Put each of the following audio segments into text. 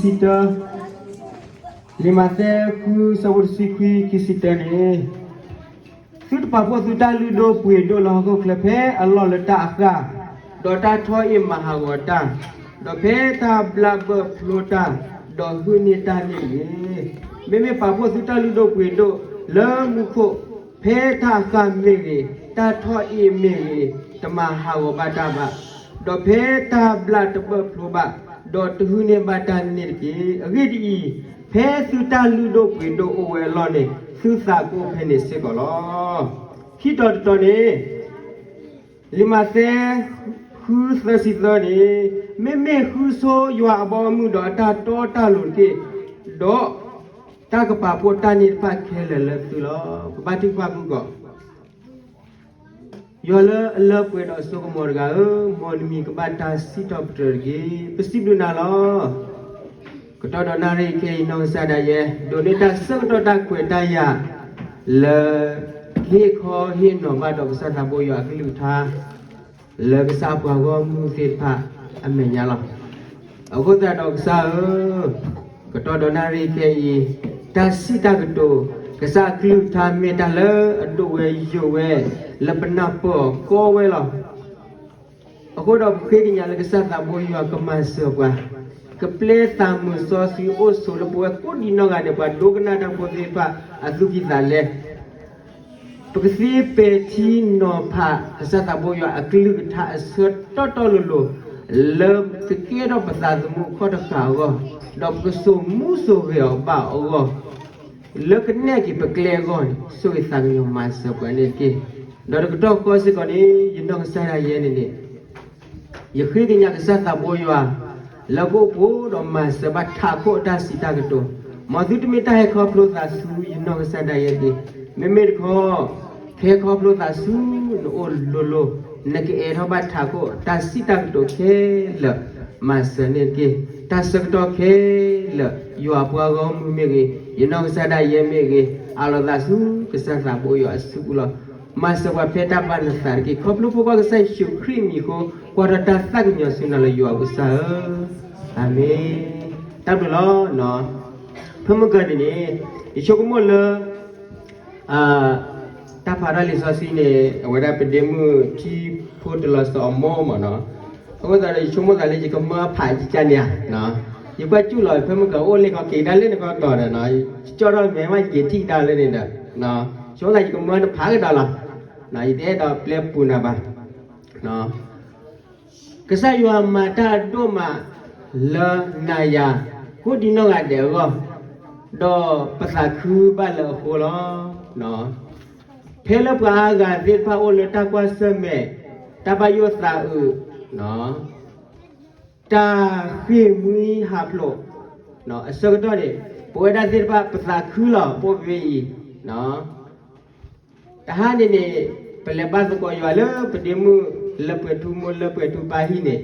ခံဆံတၢ, လံာ်မးသဲ ဃု ဆၢဖိတဆံခွံ ခံဆံတၢန့ၣ်, သုတပာ်ဖှိၣ်သုတၢ်လုၢ်ဒိၣ်ပှ့ၤဒိၣ်လၢဟီၣ်ခိၣ်ချၢ ဖဲအလီၢ်လၢတၢ်အဃၢ်, ဒီးတၢ်ထီၣ်အ့ၣ်မၤဟးဂီၤတၢ်, ဒီးဖဲတၢ်ဘျၣ်ဘၢၣ်ဖျိတၢ်, ဒီးဟုၣ်န့ၢ်တၢ်န့ၣ်တဂ့ၤ. မ့မ့ၢ်ပာ်ဖှိၣ်သုတၢ်လုၢ်ဒိၣ်ပှ့ၤဒိၣ်လၢမူခိၣ်, ဖဲတၢ်အဃၢ်မ့ၢ်ဂ့ၤ, တၢ်ထီၣ်အ့ၣ်မ့ၢ်ဂ့ၤ, တမၤဟးဂီၤဘၣ်တၢ်ဘၣ်, ဒီးဖဲတၢ်ဘျၣ်တဘၢၣ်ဖျိဘၣ်, ဒီးတဟုၣ်န့ၢ်ဘၣ်တၢ်န့ၣ်တက့ၢ်. အဂ့ၢ်ဒ်အံၤ, ဖဲသုတၢ်လုၢ်ဒိၣ်ပှ့ၤဒိၣ်အိၣ်ဝဲအလီၢ်န့ၣ်, သုသးကအိၣ်ဖဲန့ၣ်စ့ၢ်ကီးလီၤ. ခံတီၤတတီၤန့ၣ်, လံာ်မးသဲ ဃု သၢဆံသၢန့ၣ်, မ့မ့ၢ်ဃုဆိယွၤအဘီအမုၢ်ဒီးအတၢ်တီတၢ်လိၤတက့ၢ်, ဒီးတၢ်ကပာ်ဖှိၣ်တၢ်န့ၣ်တဖၣ်ခဲလၢာ်လၢသုလီၤ. ကဘၣ်ထုကဖၣ်ဖုၣ်ကိာ် ယွၤလၢအလၢပှဲၤဒီးစိကမီၤတဂၤဧၢ, မ်နမံၤကဘၣ်တၢ်စံးထီၣ်ပတြၢၤတက့ၢ်. ပစံးဘျုးနၤလီၤ. ကတီၢ်ဒီးနၣ်ရံၣ်ခဲအံၤ နီၢ်ကစၢ်ဒၣ်ယဲ ဒိးန့ၢ်တၢ်ဆၢကတီၢ်တၢ်ခွဲးတၢ်ယာ် လၢ ဟ့ၣ်ခီဟ့ၣ်နီၤဘၣ်ဒီးကစၢ်သးဘိယွၤအကလုၢ်ကထါ လၢကစၢ်ပှၤဂီၢ်မုၢ်သ့ၣ်တဖၣ်အမဲာ်ညါလီၤ. အဃိသတးဒီးကစၢ်ဧၢ, ကတီၢ်ဒီးနၣ်ရံၣ်ခဲအံၤ တၢ်စံးတၢ်ကတိၤ ကစၢ်အကလုၢ်ကထါမ့ၢ်တၢ်လၢအဒိၣ်ဝဲယိာ်ဝဲ လၢပနၢ်ပၢၢ်အီၤကီဝဲလီၤ. အဃိဒီးပဃ့ကညးလၢကစၢ်သးဘိယွၤကမၤစၢၤပှၤ, ကပျဲသးမုာ်စီဆှံအိၣ်ဆိးလၢပဝဲကိးဒံနီၢ်ဂၤဒဲး ပှၤဒိကနၣ်တၢ်ဖိသ့ၣ်တဖၣ်အသူၣ်ကံၢ်သးလဲ, ပကသ့ပဲာ်ထံနီၤဖး ကစၢ်သးဘိယွၤအကလုၢ်ကထါအဆၢတီတီလိၤလိၤ, လၢကကဲထီၣ်ပသးသမူခီၣ်တဃာ်အဂီၢ်, ဒီးပကစိာ်မူစိာ်ဂဲၤအီၤဘၣ်အဂီၢ် လၢကနဲၣ်က့ၤပကျဲအဂီၢ်န့ၣ် ဆိၣ်ဂ့ၤသးကညီၤမၤစၢၤပှၤန့ၣ်တက့ၢ်. ဒီးတကတီၢ်ဃီစ့ၢ်ကီးန့ၣ် ယနီၢ်ကစၢ်ဒၣ်ယဲန့ၣ်န့ၣ် ယဃ့ကညးကစၢ်သးဘိယွၤ လၢကအိၣ်ဖှိၣ်ဒီးမၤစၢၤဘၣ်ထးခိၣ်အတၢ်စံးတၢ်ကတိၤ, မ်သုတမ့ၢ်တၢ်ဟဲခီဖျိသးဆူယနီၢ်ကစၢ်ဒၣ်ယဲတက့ၢ်. မ့မ့ၢ်တခီ ကဟဲခီဖျိသးဆူနအိၣ်လိၤလိၤ, နကအဲၣ်ထီၣ်ဘၣ်ထးခိၣ်တၢ်စံးတၢ်ကတိၤခဲလၢာ် မၤစၢၤန့ၣ်တက့ၢ်. တၢ်ဆၢကတီၢ်ခဲလၢာ် ယွၤပှၤဂီၢ်မုၢ်မ့ၢ်ဂ့ၤ, ယနီၢ်ကစၢ်ဒၣ်ယဲမ့ၢ်ဂ့ၤ, အးလီၤသးဆူကစၢ်သးဘိယွၤအစုပူၤလီၤ. မၤစၢၤပှၤဖဲတၢ်ဘၣ်နသးတက့ၢ်. ခီဖျိဖိခွါကစၢ်ယ့ၣ်ၡူးခရံာ်အမံၤအဃိ, ကွၢ်ထီၣ်တၢ်သးကညီၤဆူနၤလီၤ ယွၤပကစၢ်ဧၢ, အၤမ့ၣ်. တၢ်ဘျုးလီၤ. ဖဲမုၢ်ဂီၤန့ၣ်န့ၣ် ယဆိကမိၣ်လၢ တၢ်ဖးတၢ်လံာ်စီဆှံန့ၣ် အဝဲဒၣ်ပဒ့မုၣ်ထံဖိတလီၤစီၤအမိၢ်မးနီၤ. အဃိသတးဒီး ယဆိကမိၣ်သးလၢယကမၢဖးယကန့ၣ်ဧါ, ယကွၢ်ကၠူၣ်လီၤ ဖဲမုၢ်ဂီၤအိၣ်လ့ၣ်ခီက့ၤဒၣ်လၢန့ၣ်ခီတီၤဒီး ယကၠီထီၣ်မဲာ်မး ယက့ၤထံၣ်ကဒါလၢန့ၣ်ဒီး ဆိကမိၣ်သးယကမၢနဖးကဒီးလီၤ. ယတအဲၣ်ဒိးပျဲပူၤနၤဘၣ်. ကစၢ်ယွၤမၤတၢ်ဒိၣ်မးလၢနၤယၤ ကိးဒံနီၢ်ဂၤဒဲးအဂီၢ်, ဒီးပသးခုဘၣ်လၢအဃိလီၤ. ဖဲလၢပှၤအါဂၤသ့ၣ်တဖၣ်အိၣ်လၢတၢ်ကွၢ်ဆၢၣ်မဲာ်, တၢ်ဘၣ်ယိၣ်သးအုး, တၢ်ဃ့ၢ်မှံဟးဖျိး, အဆၢကတီၢ်န့ၣ် ပဝဲဒၣ်သ့ၣ်တဖၣ်ပသးခုလီၤ ပအိၣ်ဖဲအံၤ တဟါန့ၣ်န့ၣ် ပလဲၤဘါသကိးယွၤလၢပဒ့မုၣ်လၢပှဲၤထူမိၢ်လၢပှဲၤထူပၢ်ဟံၣ်န့ၣ်,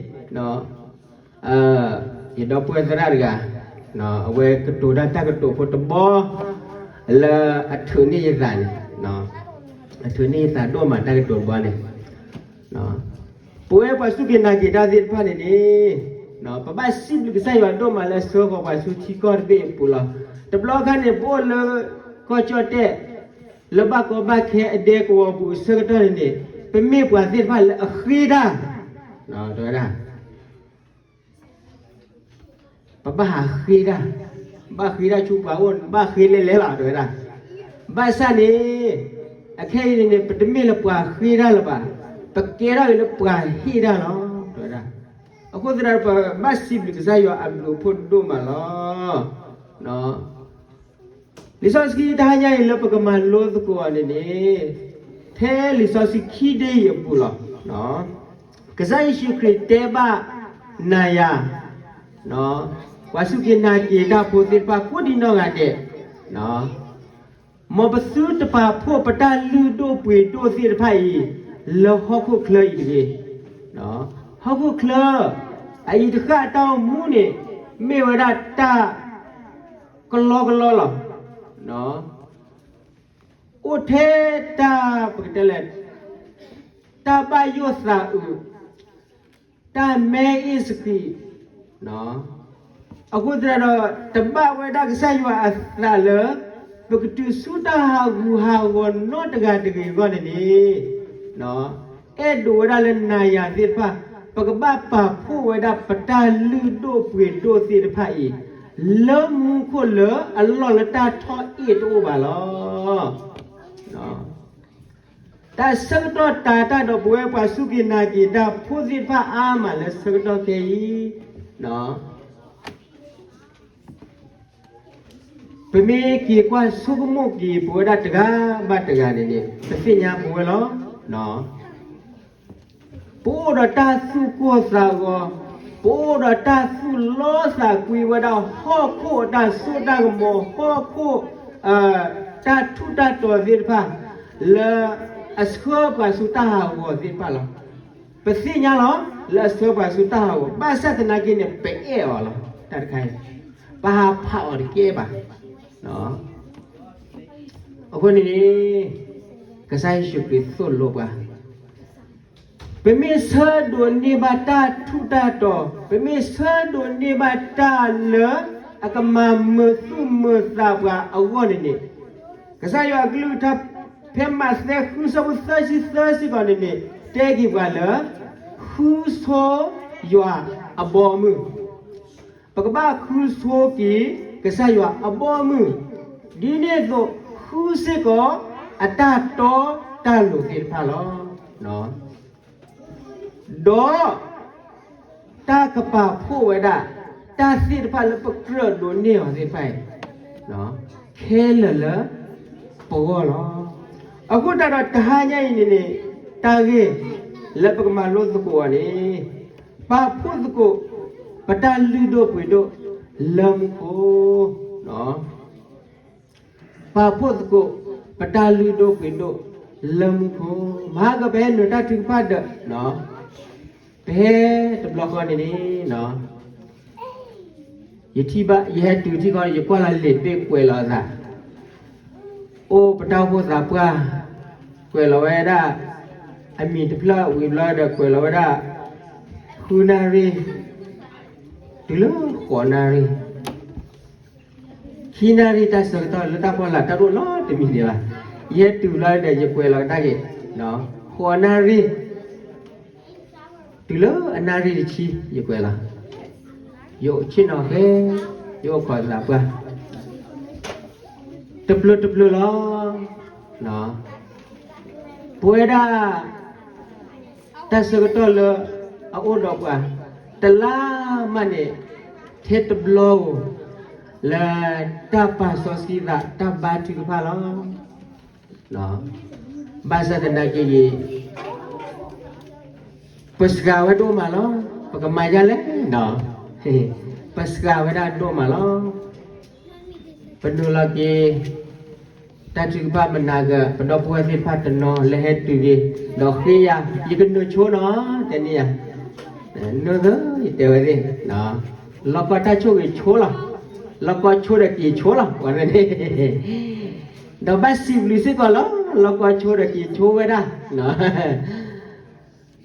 ယဒီပုၢ်ဝဲၢ်သရၣ်တဂၤ, အဝဲကတိၤတၢ်တၢ်ကတိၤဖိတဘီ လၢအထုးန့ၢ်ယသးန့ၣ်, အထုးန့ၢ်ယသးဒိၣ်မးတၢ်ကတိၤတဘီန့ၣ်, ပဝဲပှၤစူၢ်က့ၤနာ်က့ၤတၢ်သ့ၣ်တဖၣ်န့ၣ်န့ၣ်, ပဘၣ်စံးဘျုးကစၢ်ယွၤဒိၣ်မးလၢအဆှၢဃီၤပှၤဆူထံကီၢ်တဘ့ၣ်အပူၤလီၤ. တဘျီအခါန့ၣ် ပအိၣ်လၢကီၢ်ကၠီၣ်တဲၣ် လၢဘၣ်ကီဘၣ်ခဲအဒဲကဝီၤပူၤအဆၢကတီၢ်န့ၣ်န့ၣ်, ပမ့ၢ်ပှၤသ့ၣ်တဖၣ်လၢအဃ့တၢ်, တဲဝဲဒၣ် ပဘၣ်ဟးဃ့တၢ်, ဘၣ်ဃ့တၢ်ဆူပှၤအိၣ်, ဘၣ်ဃ့လဲၤလဲၤလီၤ တဲဝဲဒၣ်. ဘၣ်ဆၣ်န့ၣ်, အခဲအံၤန့ၣ်န့ၣ် ပတမ့ၢ်လၢပှၤဃ့တၢ်လၢၤဘၣ်, ပကဲထီၣ်က့ၤလၢပှၤဟ့ၣ်တၢ်လီၤ တဲဝဲဒၣ်. အဃိသတးဒီး ပဘၣ်စံးဘျုးကစၢ်ယွၤအဘျုးအဖှိၣ်ဒိၣ်မးလီၤ. လံာ်စီဆှံတဟါညါအံၤလၢပကမၤလိသကိးအီၤန့ၣ်န့ၣ်, ထဲလံာ်စီဆှံခံဒ့အံၤအပူၤလီၤ. ကစၢ်ယ့ၣ်ၡူးခရံာ်တဲဘၣ်နၤယၤ, ပှၤစူၢ်က့ၤနာ်က့ၤတၢ်ဖိသ့ၣ်တဖၣ်ကိးဒံနီၢ်ဂၤဒဲး, မ်ပသုတပာ်ဖှိၣ်ပတၢ်လုၢ်ဒိၣ်ပှ့ၤဒိၣ်သ့ၣ်တဖၣ်အံၤ လၢဟီၣ်ခိၣ်ချၢအံၤတဂ့ၤ. ဟီၣ်ခိၣ်ချၢ အအံၤတဃၣ်အတၢ်အိၣ်မူန့ၣ် မ့ၢ်ဝဲဒၣ်တၢ်ကလီကလီလီၤ. အိၣ်ထဲတၢ် ပကတဲလဲၣ်, တၢ်ဘၣ်ယိၣ်သးအုး, တၢ်မဲအ့ၣ်စဃံး, အဃိသတးဒီး တဘၣ်ဝဲဒၣ်ကစၢ်ယွၤအသးလၢ ပကတုၤဆူတၢ်ဟးဂူာ်ဟးဂီၤနီတဂၤတဂ့ၤအဂီၢ်န့ၣ်န့ၣ်, အဲၣ်ဒိးဝဲဒၣ်လၢနၤယၤသ့ၣ်တဖၣ် ပကဘၣ်ပာ်ဖှိၣ်ဝဲဒၣ်ပတၢ်လုၢ်ဒိၣ်ပှ့ၤဒိၣ်သ့ၣ်တဖၣ်အံၤ လၢမူခိၣ်လၢအလီၢ်လၢတၢ်ထီၣ်အ့ၣ်တအိၣ်ဘၣ်လီၤ. တၢ်ဆၢကတီၢ်တၤတၢ်ဒီး ပဝဲပှၤစူၢ်က့ၤနာ်က့ၤတၢ်ဖိသ့ၣ်တဖၣ်အါမးလၢဆၢကတီၢ်ခဲအံၤ, ပမ့ၢ်က့ၤကွၢ်ဆိကမိၣ်က့ၤပဝဲဒၣ်တဂၤဘၣ်တဂၤန့ၣ်န့ၣ် ပသ့ၣ်ညါပဝဲလီၤ. ပအိၣ်ဒီးတၢ်သူၣ်ကိၢ်သးဂီၤ, ပအိၣ်ဒီးတၢ်သူၣ်လီသးကွံဝဲဒၣ်ဟီၣ်ခိၣ်အတၢ်စိတၢ်ကမီၤ, ဟီၣ်ခိၣ် တၢ်ထူးတၢ်တီၤသ့ၣ်တဖၣ် လၢအဆှၢပှၤဆူတၢ်ဟးဂီၤသ့ၣ်တဖၣ်လီၤ. ပသ့ၣ်ညါလီၤ လၢအဆှၢပှၤဆူတၢ်ဟးဂီၤ, ဘၣ်ဆၣ်သနာ်က့န့ၣ် ပအဲၣ်အီၤလီၤ. တၢ်တခါအံၤ ပဟးဖးအီၤတကဲဘၣ်. အဃိန့ၣ်န့ၣ် ကစၢ်ယ့ၣ်ၡူးခရံာ်သိၣ်လိပှၤ ပမ့ၢ်ဆၢဒိးန့ၢ်ဘၣ်တၢ်ထူးတၢ်တီၤ, ပမ့ၢ်ဆၢဒိးန့ၢ်ဘၣ်တၢ်လၢအကမၤမုာ်သူၣ်မုာ်သးပှၤအဂီၢ်န့ၣ်န့ၣ်, ကစၢ်ယွၤအကလုၢ်ကထါ ဖဲမးသဲဃုဆၢဖိသၢဆံသၢစ့ၢ်ကီးန့ၣ်န့ၣ် တဲက့ၤပှၤလၢ ဃုဆိယွၤအဘီအမုၢ်, ပကဘၣ်ဃုဆိက့ၤကစၢ်ယွၤအဘီအမုၢ်, ဒ်န့ၣ်အသိး ဃုစ့ၢ်ကီးအတၢ်တီတၢ်လိၤသ့ၣ်တဖၣ်လီၤ. ဒီးတၢ်ကပာ်ဖှိၣ်ဝဲဒၣ် တၢ်သ့ၣ်တဖၣ်လၢပကြၢးဒိးန့ၢ်အီၤသ့ၣ်တဖၣ်အံၤ ခဲလၢာ်လၢပဂီၢ်လီၤ. အဃိသတးဒီးတဟါညါအံၤန့ၣ်န့ၣ် တၢ်ဂ့ၢ်လၢပကမၤလိသကိးအီၤန့ၣ် ပာ်ဖှိၣ်သကိး ပတၢ်လုၢ်ဒိၣ်ပှ့ၤဒိၣ်လၢမူခိၣ် ပာ်ဖှိၣ်သကိး ပတၢ်လုၢ်ဒိၣ်ပှ့ၤဒိၣ်လၢမူခိၣ်, မဟါကပဟဲနုာ်တၢ်ထုကဖၣ်ဒီး ပဟဲတဘျီဃီန့ၣ်န့ၣ် ယထံၣ်ဘၣ် ယဟဲတုၤထံၣ်ဃီ ယကွၢ်လီၤလံာ်တဘ့ၣ်ကွဲးလီၤအသး, အိၣ်ပတၢ်အိၣ်ဖှိၣ်သးပှၢ် ကွဲးလီၤဝဲဒၣ် အမံၤတဖျၢၣ်ဝံၤဘျီဒီး ကွဲးလီၤဝဲဒၣ် ဃုနၣ်ရံၣ် တုၤလၢဃိးနၣ်ရံၣ် ခံနၣ်ရံၣ်တၢ်ဆၢကတီၢ်လၢတၢ်ဖီလာ်တၢ်ဒိၣ်လီၤတမံၤဒံးဘၣ်. ယဟဲတုၤလီၤဒီး ယကွဲးလီၤကဒါက့ၤ ဃိးနၣ်ရံၣ် တုၤလၢအနၣ်ရံၣ်တဆံ ယကွဲးလီၤ. ယအိၣ်ဆ့ၣ်နီၤဖဲ ယအိၣ်ခိးသးပှၢ် တပျၢၤတပျၢၤလီၤ. ပဝဲဒၣ် တၢ်ဆၢကတီၢ်လၢအအိၣ်ဒီးပှၤ တလါမးန့ၣ် ထဲတဘျီဧိၤ လၢတၢ်ပာ်စီဆှံသး တၢ်ဘါထုကဖၣ်လီၤ. ဘၣ်ဆၣ်သနာ်က့န့ၣ် ပစှၤဝဲဒိၣ်မးလီၤ. ပကမၤဒ်လဲၣ်နီၤ, ပစှၤဝဲဒၣ်ဒိၣ်မးလီၤ. ပနုာ်လီၤက့ၤ တၢ်ထုကဖၣ်မနၤက ပဒီပုၢ်ဝဲၢ်သ့ၣ်တဖၣ်တနီၤလၢဟဲတုၤက့ၤ ဒီးဃ့ယၤ ယကနုာ်ဆိနီၤ တဲန့ၢ်ယၤ, နုာ်သၢ ယတဲဝဲသ့ၣ်, လီၢ်ကီတၢ်ဆိၣ်ဂ့ၤဆိလီၤ, လီၢ်ကီဆိဒီးက့ၤဆိလီၤ ပှၤန့ၣ်, ဒီးဘၣ်စံးဘျုးစ့ၢ်ကီးလီၤ လီၢ်ကီဆိဒီးက့ၤဆိဝဲဒၣ်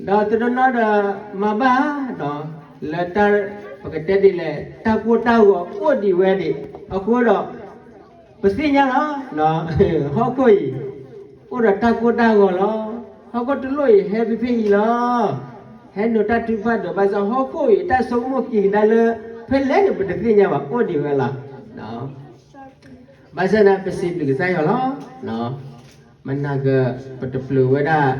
ဒီးတနီၤနီၤဒီးမၤဘၣ်ဒီး လၢတၢ် ပကတဲဒ်လဲၣ် တၢ်ကိၢ်တၢ်ဂီၤအိၣ်ဒံးဝဲဒံး အဃိဒီး ပသ့ၣ်ညါလီၤ ဟီၣ်ခိၣ်အံၤ အိၣ်ဒီးတၢ်ကိၢ်တၢ်ဂီၤလီၤ. ဟီၣ်ခိၣ်တလိၣ်အံၤ ဟဲဖဲဖဲအံၤလီၤ. ဟဲနုာ်တၢ်ထုကဖၣ်ဒီး ဘၣ်ဆၣ်ဟီၣ်ခိၣ်အံၤ တၢ်ဆိကမိၣ်က့ၤကဒါလၢ ဖဲလဲၣ်န့ၣ် ပတသ့ၣ်ညါဘၣ် အိၣ်ဒံးဝဲလီၤ. ဘၣ်ဆၣ်န့ၣ် ပစံးဘျုးကစၢ်ယွၤလီၤ. မနၤက ပတပျၢၤဝဲဒၣ်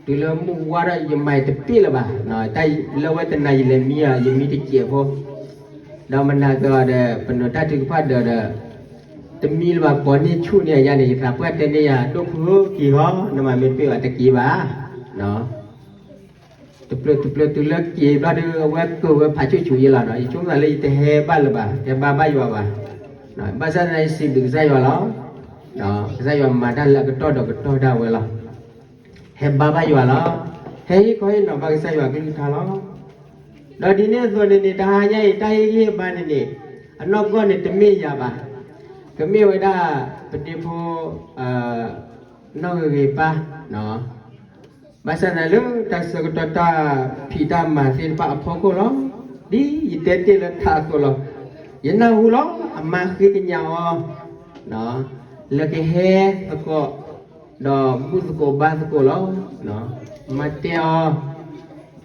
တုၤလၢမုၢ်ဝါဒီးယမၤတပ့ၢ်လၢၤဘၣ်, တၢ်လၢဝဲတနၤယလဲၤမံအီၤ ယမံတစဲးဖိ, ဒီးမနၤကဒီး ပနုာ်တၢ်ထုကဖၣ်ဒီးဒီး တမံလၢၤဘၣ် ကိးန့ၢ်ဆူၣ်န့ၢ်ယၤန့ၣ် ယသးပှၢ်တဲန့ၢ်ယၤ ဒိၣ်ဖုဧၢ က့ၤဟီ နမၤမ့ၢ်တပ့ၢ်ဘၣ်တက့ၤဘၣ် တပျၢၤတပျၢၤတုၤလၢက့ၤဘျီဒီး အဝဲကၢၢ်ဝဲဖးဆူၣ်ဆူၣ်ယဲလီၤနီၤ, ယဆိကမိၣ်သးလၢယတဟဲဘၣ်လၢၤဘၣ်, ဟဲဘါဘၣ်ယွၤဘၣ်. ဘၣ်ဆၣ်သနာ်က့ ယစံးဘျုးကစၢ်ယွၤလီၤ. ကစၢ်ယွၤမၤတၢ်လၢအကတီၢ်ဒီးကတီၢ်ဒၣ်ဝဲလီၤ. ဟဲဘါဘၣ်ယွၤလီၤ. ဟဲဟ့ၣ်ခီဟ့ၣ်နီၤဘၣ်ကစၢ်ယွၤကလုၢ်ကထါလီၤ. ဒီးဒ်န့ၣ်အသိးန့ၣ်န့ၣ် တဟါညါအံၤ တၢ်ဟ့ၣ်ဂံၢ်ဟ့ၣ်ဘါန့ၣ်န့ၣ် အနီၢ်ကီၢ်န့ၣ်တမ့ၢ်ယၤဘၣ်, ကမ့ၢ်ဝဲဒၣ် ပဒ့ဖိ နီၢ်ဂ့ၤဂ့ၤပၢ် ဘၣ်ဆၣ်သနာ်က့လၢတၢ်ဆၢကတီၢ်တၢ်ဖံးတၢ်မၤသ့ၣ်တဖၣ်အဖီခိၣ်လီၤ. ဒ်ယတဲတ့ၢ်လၢထးအသိးလီၤ. ယနၢ်ဟူလီၤ အမါဃ့ကညးအီၤ လၢကဟဲသကိး ဒီးဘူၣ်သကိးဘါသကိးလီၤ. မၤတဲအီၤ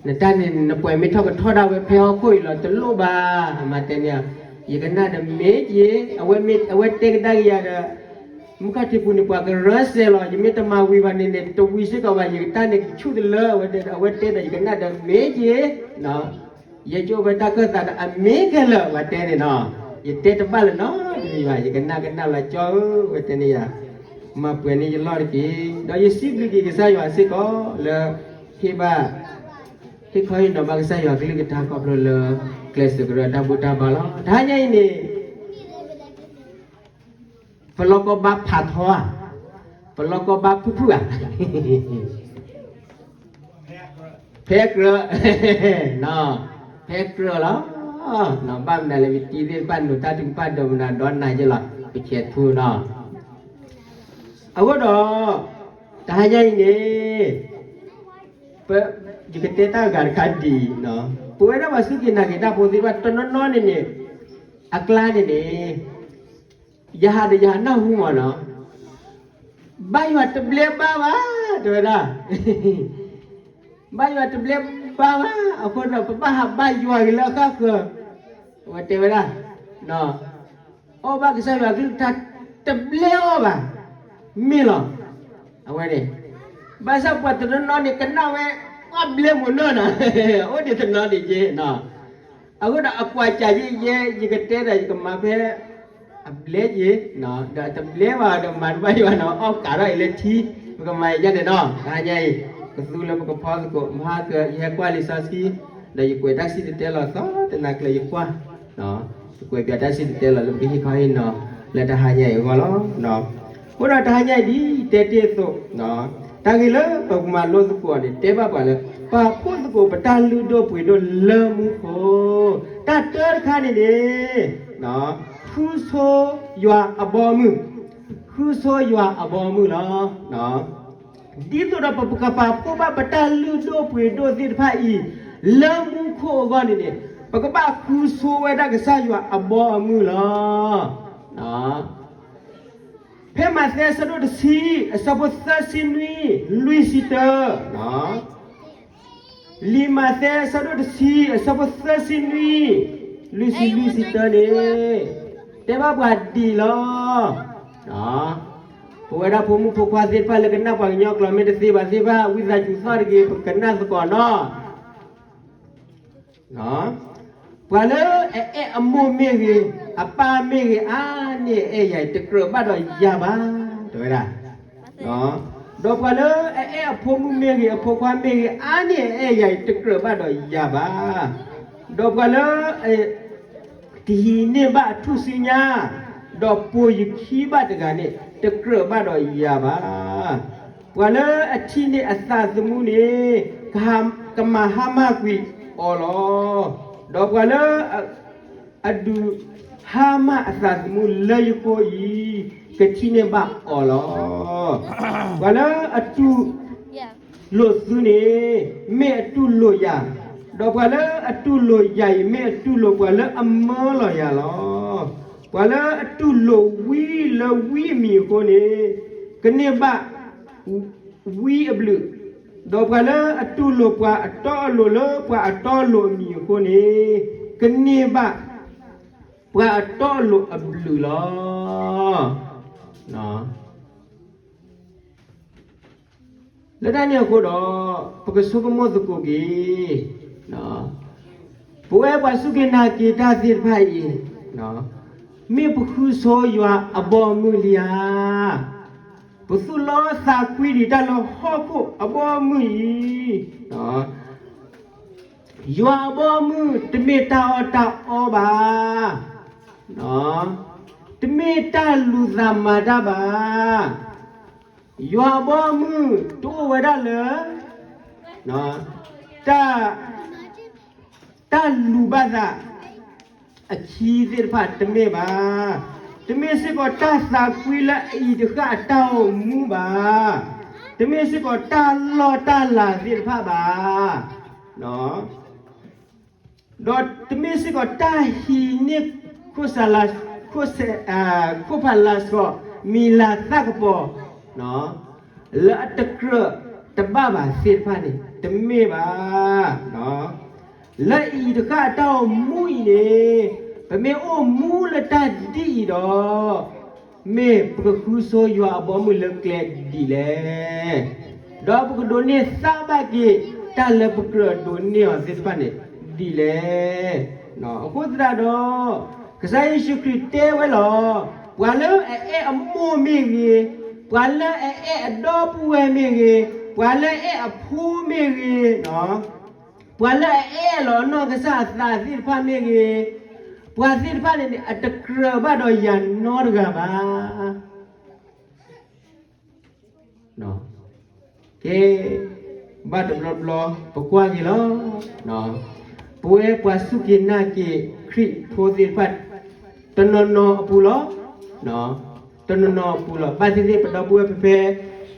နတၢ်န့ၣ် နပှဲၤမ့ၢ်ထီၣ်ကထီၣ်ဒၣ်ဝဲဖဲဟီၣ်ခိၣ်အံၤလီၤ တလိၣ်ဘၣ် မၤတဲန့ၣ်. ယကနၣ်ဒီးမ့ၢ်က့ၤ အဝဲတဲကဒါက့ၤယၤဒီး မုၢ်ခီၣ်ထံးပူၤန့ၣ် ပှၤကရၢစဲးလီၤ ယမ့ၢ်တမၤဝံၤဘၣ်န့ၣ်န့ၣ် တဝံၤစ့ၢ်ကီးဘၣ် ယကတၢ်န့ၣ်ကဆူၣ်တလၢ အဝဲတဲဒီး အဝဲတဲဒီး ယကနၣ်ဒီးမ့ၢ်က့ၤ ယကၠိဝဲတၢ်ခၢၣ်သးဒီး အမ့ၢ်ခဲလၢာ် ဝဲတဲန့ၣ်နီၤ. ယတဲတဘၣ်လၢၤနီတမံၤဘၣ် ယကနၣ်ကနၣ်လၢကၠီဧၢ ဝဲတဲန့ၣ်ယၤ မၤပှဲၤန့ၢ်ယလီၢ်တက့ၢ်. ဒီးယစံးဘျုးက့ၤကစၢ်ယွၤစ့ၢ်ကီးလၢ ဟ့ၣ်ဘၣ် ဟ့ၣ်ခီဟ့ၣ်နီၤဘၣ်ကစၢ်ယွၤကလုၢ်ကထါခီဖျိလၢ ကျဲးစၢးကရၢတၢ်ဘူၣ်တၢ်ဘါလီၤ. တဟါညါအံၤန့ၣ် ပလီၢ်ကီဘါဖးထီဧါ, ပလီၢ်ကီဘါဖုၣ်ဖုၣ်ဧါ, ဖဲကြၢး, ဖဲကြၢးလီၤ. ဘၣ်မနုၤလဲၣ် ပတံၤသ့ၣ်တဖၣ်နုာ်တၢ်ထုကဖၣ်ဒီးမနုၤဒီးနၤယ့ၢ်လီၤ ပဆဲးထူနီၤ. အဃိဒီး တဟါညါအံၤန့ၣ် ယကတဲတၢ်ဂၤတခါဒ်အံၤ, ပဝဲဒၣ်ပှၤစူၢ်က့ၤနာ်က့ၤတၢ်ဖိသ့ၣ်တဖၣ်တနီၤနီၤန့ၣ်န့ၣ် အကျါန့ၣ်န့ၣ် ယဟးဒီးယဟးနၢ်ဟူမးနီၤ, ဘါယွၤတဘျဲဘါဘၣ် တဲဝဲဒၣ်, ဘါယွၤတဘျဲဘါဘၣ် အဃိဒီး ပဘၣ်ဟးဘါယွၤက့ၤလၢအဃၣ်ဃၢၤ, အဝဲတဲဝဲဒၣ် အီၣ်ဘၣ်ကစၢ်ယွၤကလုၢ်ကထါတဘျဲအီၣ်ဘၣ်, မ့ၢ်လီၤ. အဝဲန့ၣ် ဘၣ်ဆၣ်ပှၤတနီၤနီၤန့ၣ် ကနၣ်ဝဲ အီၣ်ဘျဲမိၢ်နီၢ်နီၤ, အိၣ်ဒံးတနီၤဒံးက့ၤ, အဃိဒီးအကွၢ်စၢ်ယဲ ယဲ ယကတဲဒီးယကမၤဖဲ အဘျဲက့ၤ, ဒီးတဘျဲဘၣ်ဒီးမၤတဘၣ်ယွၤနီၤ အီၣ်ကးထီၣ်အံၤလၢထံ, ပကမၤယဲန့ၣ်နီၤ, တဟါညါအံၤ ကသူလၢပကဖီသကိး မဟါက ယဟဲကွၢ်လံာ်စီဆှံ, ဒီးယကွဲးတၢ်စံၣ်တဲၤတဲလီၤသီတနၤကျၢၤယကွၢ် ယကွဲးပၠးတၢ်စံၣ်တဲၤတဲလီၤလၢပကဟ့ၣ်ခီဟ့ၣ်နီၤ လၢတဟါညါအံၤအဂီၢ်လီၤ. အဃိဒီးတဟါညါအံၤဒ်တဲတ့ၢ်အသိး, တၢ်ဂ့ၢ်လၢပကမၤလိသကိးန့ၣ် တဲဘၣ်ပှၤလၢ ပာ်ဖှိၣ်သကိးပတၢ်လုၢ်ဒိၣ်ပှ့ၤဒိၣ်လၢမူခိၣ်, တၢ်တၢတခါန့ၣ်န့ၣ် ဃုဆိယွၤအဘီအမုၢ်, ဃုဆိယွၤအဘီအမုၢ်လီၤ. ဒ်သိးဒီးပကပာ်ဖှိၣ်ဘၣ်ပတၢ်လုၢ်ဒိၣ်ပှ့ၤဒိၣ်သ့ၣ်တဖၣ်အံၤ လၢမူခိၣ်အဂီၢ်န့ၣ်န့ၣ် ပကဘၣ်ဃုဆိဝဲဒၣ်ကစၢ်ယွၤအဘီအမုၢ်လီၤ. ဖဲမးသဲအဆၢဒိၣ်တဆံ အဆၢဖိသၢဆံနွံ လွံၢ်ဆံတၢ, လံာ်မးသဲအဆၢဒိၣ်တဆံ အဆၢဖိသၢဆံနွံ လွံၢ်ဆံ လွံၢ်ဆံတၢန့ၣ် တဲဘၣ်ပှၤဒ်အံၤလီၤ. ပဝဲဒၣ်ဖိမုၣ်ဖိခွါသ့ၣ်တဖၣ်လၢကနၣ်ပှၤကညီကျိာ်မ့ၢ်တသ့ဘၣ်သ့ၣ်တဖၣ် ဝံသးစူၤသီၣ်တဂ့ၤ ပကနၣ်သကိးနီၤ. ပှၤလၢအအဲၣ်အမိၢ်မ့ၢ်ဂ့ၤ အပၢ်မ့ၢ်ဂ့ၤ အါန့ၢ်အအဲၣ်ယၤအံၤ တကြၢးဘၣ်ဒီးယၤဘၣ် တဲဝဲဒၣ်. ဒီးပှၤလၢအအဲၣ်အဖိမုၣ်မ့ၢ်ဂ့ၤ အဖိခွါမ့ၢ်ဂ့ၤ အါန့ၢ်အအဲၣ်ယၤအံၤ တကြၢးဘၣ်ဒီးယၤဘၣ်. ဒီးပှၤလၢ တဟံးန့ၢ်ဘၣ်အထူၣ်စုညါ, ဒီးပိာ်ယခံဘၣ်တဂၤန့ၣ် တကြၢးဘၣ်ဒီးယၤဘၣ်. ပှၤလၢအထံၣ်န့ၢ်အသးသမူန့ၣ် ကမၤဟါမၢ်ကွံာ်အီၤလီၤ. ဒီးပှၤလၢ အဒုးဟါမၢ်အသးသမူလၢယဃိအံၤ ကထံၣ်န့ၢ်ဘၣ်အီၤလီၤ. ပှၤလၢအတူၢ်လိာ်သုန့ၣ် မ့ၢ်အတူၢ်လိာ်ယၤ, ဒီးပှၤလၢအတူၢ်လိာ်ယၤအံၤ မ့ၢ်အတူၢ်လိာ်ပှၤလၢအမၢလီၤယၤလီၤ. ပှၤလၢအတူၢ်လိာ်ဝံလၢဝံအမံၤအဃိန့ၣ် ကန့ၢ်ဘၣ် ဝံအဘျုး, ဒီးပှၤလၢအတူၢ်လိာ်ပှၤအတီအလိၤလၢပှၤအတီအလိၤအမံၤအဃိန့ၣ် ကန့ၢ်ဘၣ်ပှၤအတီအလိၤအဘျုးလီၤ. လၢတၢ်န့ၣ်အဃိဒီး ပကဆိကမိၣ်သကိးက့ၤ ပဝဲပှၤစူၢ်က့ၤနာ်က့ၤတၢ်သ့ၣ်တဖၣ်အံၤ မ့ၢ်ပဃုဆိယွၤအဘီအမုၢ်လံဧါ. ပသူၣ်လီသးကွံဒံးတၢ်လၢဟီၣ်ခိၣ်အဘီအမုၢ်အံၤ, ယွၤအဘီအမုၢ်တမ့ၢ်တၢ်အီၣ်တၢ်အီဘၣ်, တမ့ၢ်တၢ်လူၤသးမၤတၢ်ဘၣ်. ယွၤအဘီအမုၢ်တအိၣ်ဝဲဒၣ်လၢ တၢ် တၢ်လူၤဘၣ်သးအခံသ့ၣ်တဖၣ်တမ့ၢ်ဘၣ်. တမ့ၢ်စ့ၢ်ကီးတၢ်သးကွံလၢအအံၤတဃၣ်အတၢ်အိၣ်မူဘၣ်. တမ့ၢ်စ့ၢ်ကီးတၢ်လီၢ်တၢ်လၤသ့ၣ်တဖၣ်ဘၣ်. ဒီးတမ့ၢ်စ့ၢ်ကီးတၢ်ဟံးန့ၢ် ခိၣ်စၢ်လၢ ခိၣ်စဲ ခိၣ်ဖးလၢစှီၤ မံၤလၤသၣ်ကပီၤ လၢအတကြၢးတဘၣ်ဘၣ်သ့ၣ်တဖၣ်န့ၣ် တမ့ၢ်ဘၣ်. လၢအံၤတဃၣ်အတၢ်အိၣ်မူအံၤန့ၣ် ပမ့ၢ်အိၣ်မူလၢတၢ်ဒ်အံၤဒီး မ့ၢ်ပကဃုဆိယွၤအဘီအမုၢ်လၢကျဲဒ်လဲၣ်. ဒီးပကဒိးန့ၢ်သါဘၣ်က့ၤ တၢ်လၢပကြၢးဒိးန့ၢ်အီၤသ့ၣ်တဖၣ်န့ၣ်ဒ်လဲၣ်. အဃိသတးဒီး ကစၢ်ယ့ၣ်ၡူးခရံာ်တဲဝဲလီၤ, ပှၤလၢအအဲၣ်အမိၢ်မ့ၢ်ဂ့ၤ, ပှၤလၢအအဲၣ်အဒီပုၢ်ဝဲၢ်မ့ၢ်ဂ့ၤ, ပှၤလၢအအဲၣ်အဖိမ့ၢ်ဂ့ၤ, ပှၤလၢအအဲၣ်လီၤအနီၢ်ကစၢ်အသးသ့ၣ်တဖၣ်မ့ၢ်ဂ့ၤ, ပှၤသ့ၣ်တဖၣ်န့ၣ်န့ၣ် အတကြၢးဘၣ်ဒီးယၤနီတဂၤဘၣ်. ကဲ, ဘၣ်တဘျီဘျီ ပကွၢ်က့ၤလီၤ. ပဝဲပှၤစူၢ်က့ၤနာ်က့ၤခရံာ်ဖိသ့ၣ်တဖၣ် တနီၤနီၤအပူၤလီၤ. တနီၤနီၤအပူၤလီၤ. ဘၣ်သ့ၣ်သ့ၣ် ပဒီပုၢ်ဝဲၢ်ဖဲဖဲ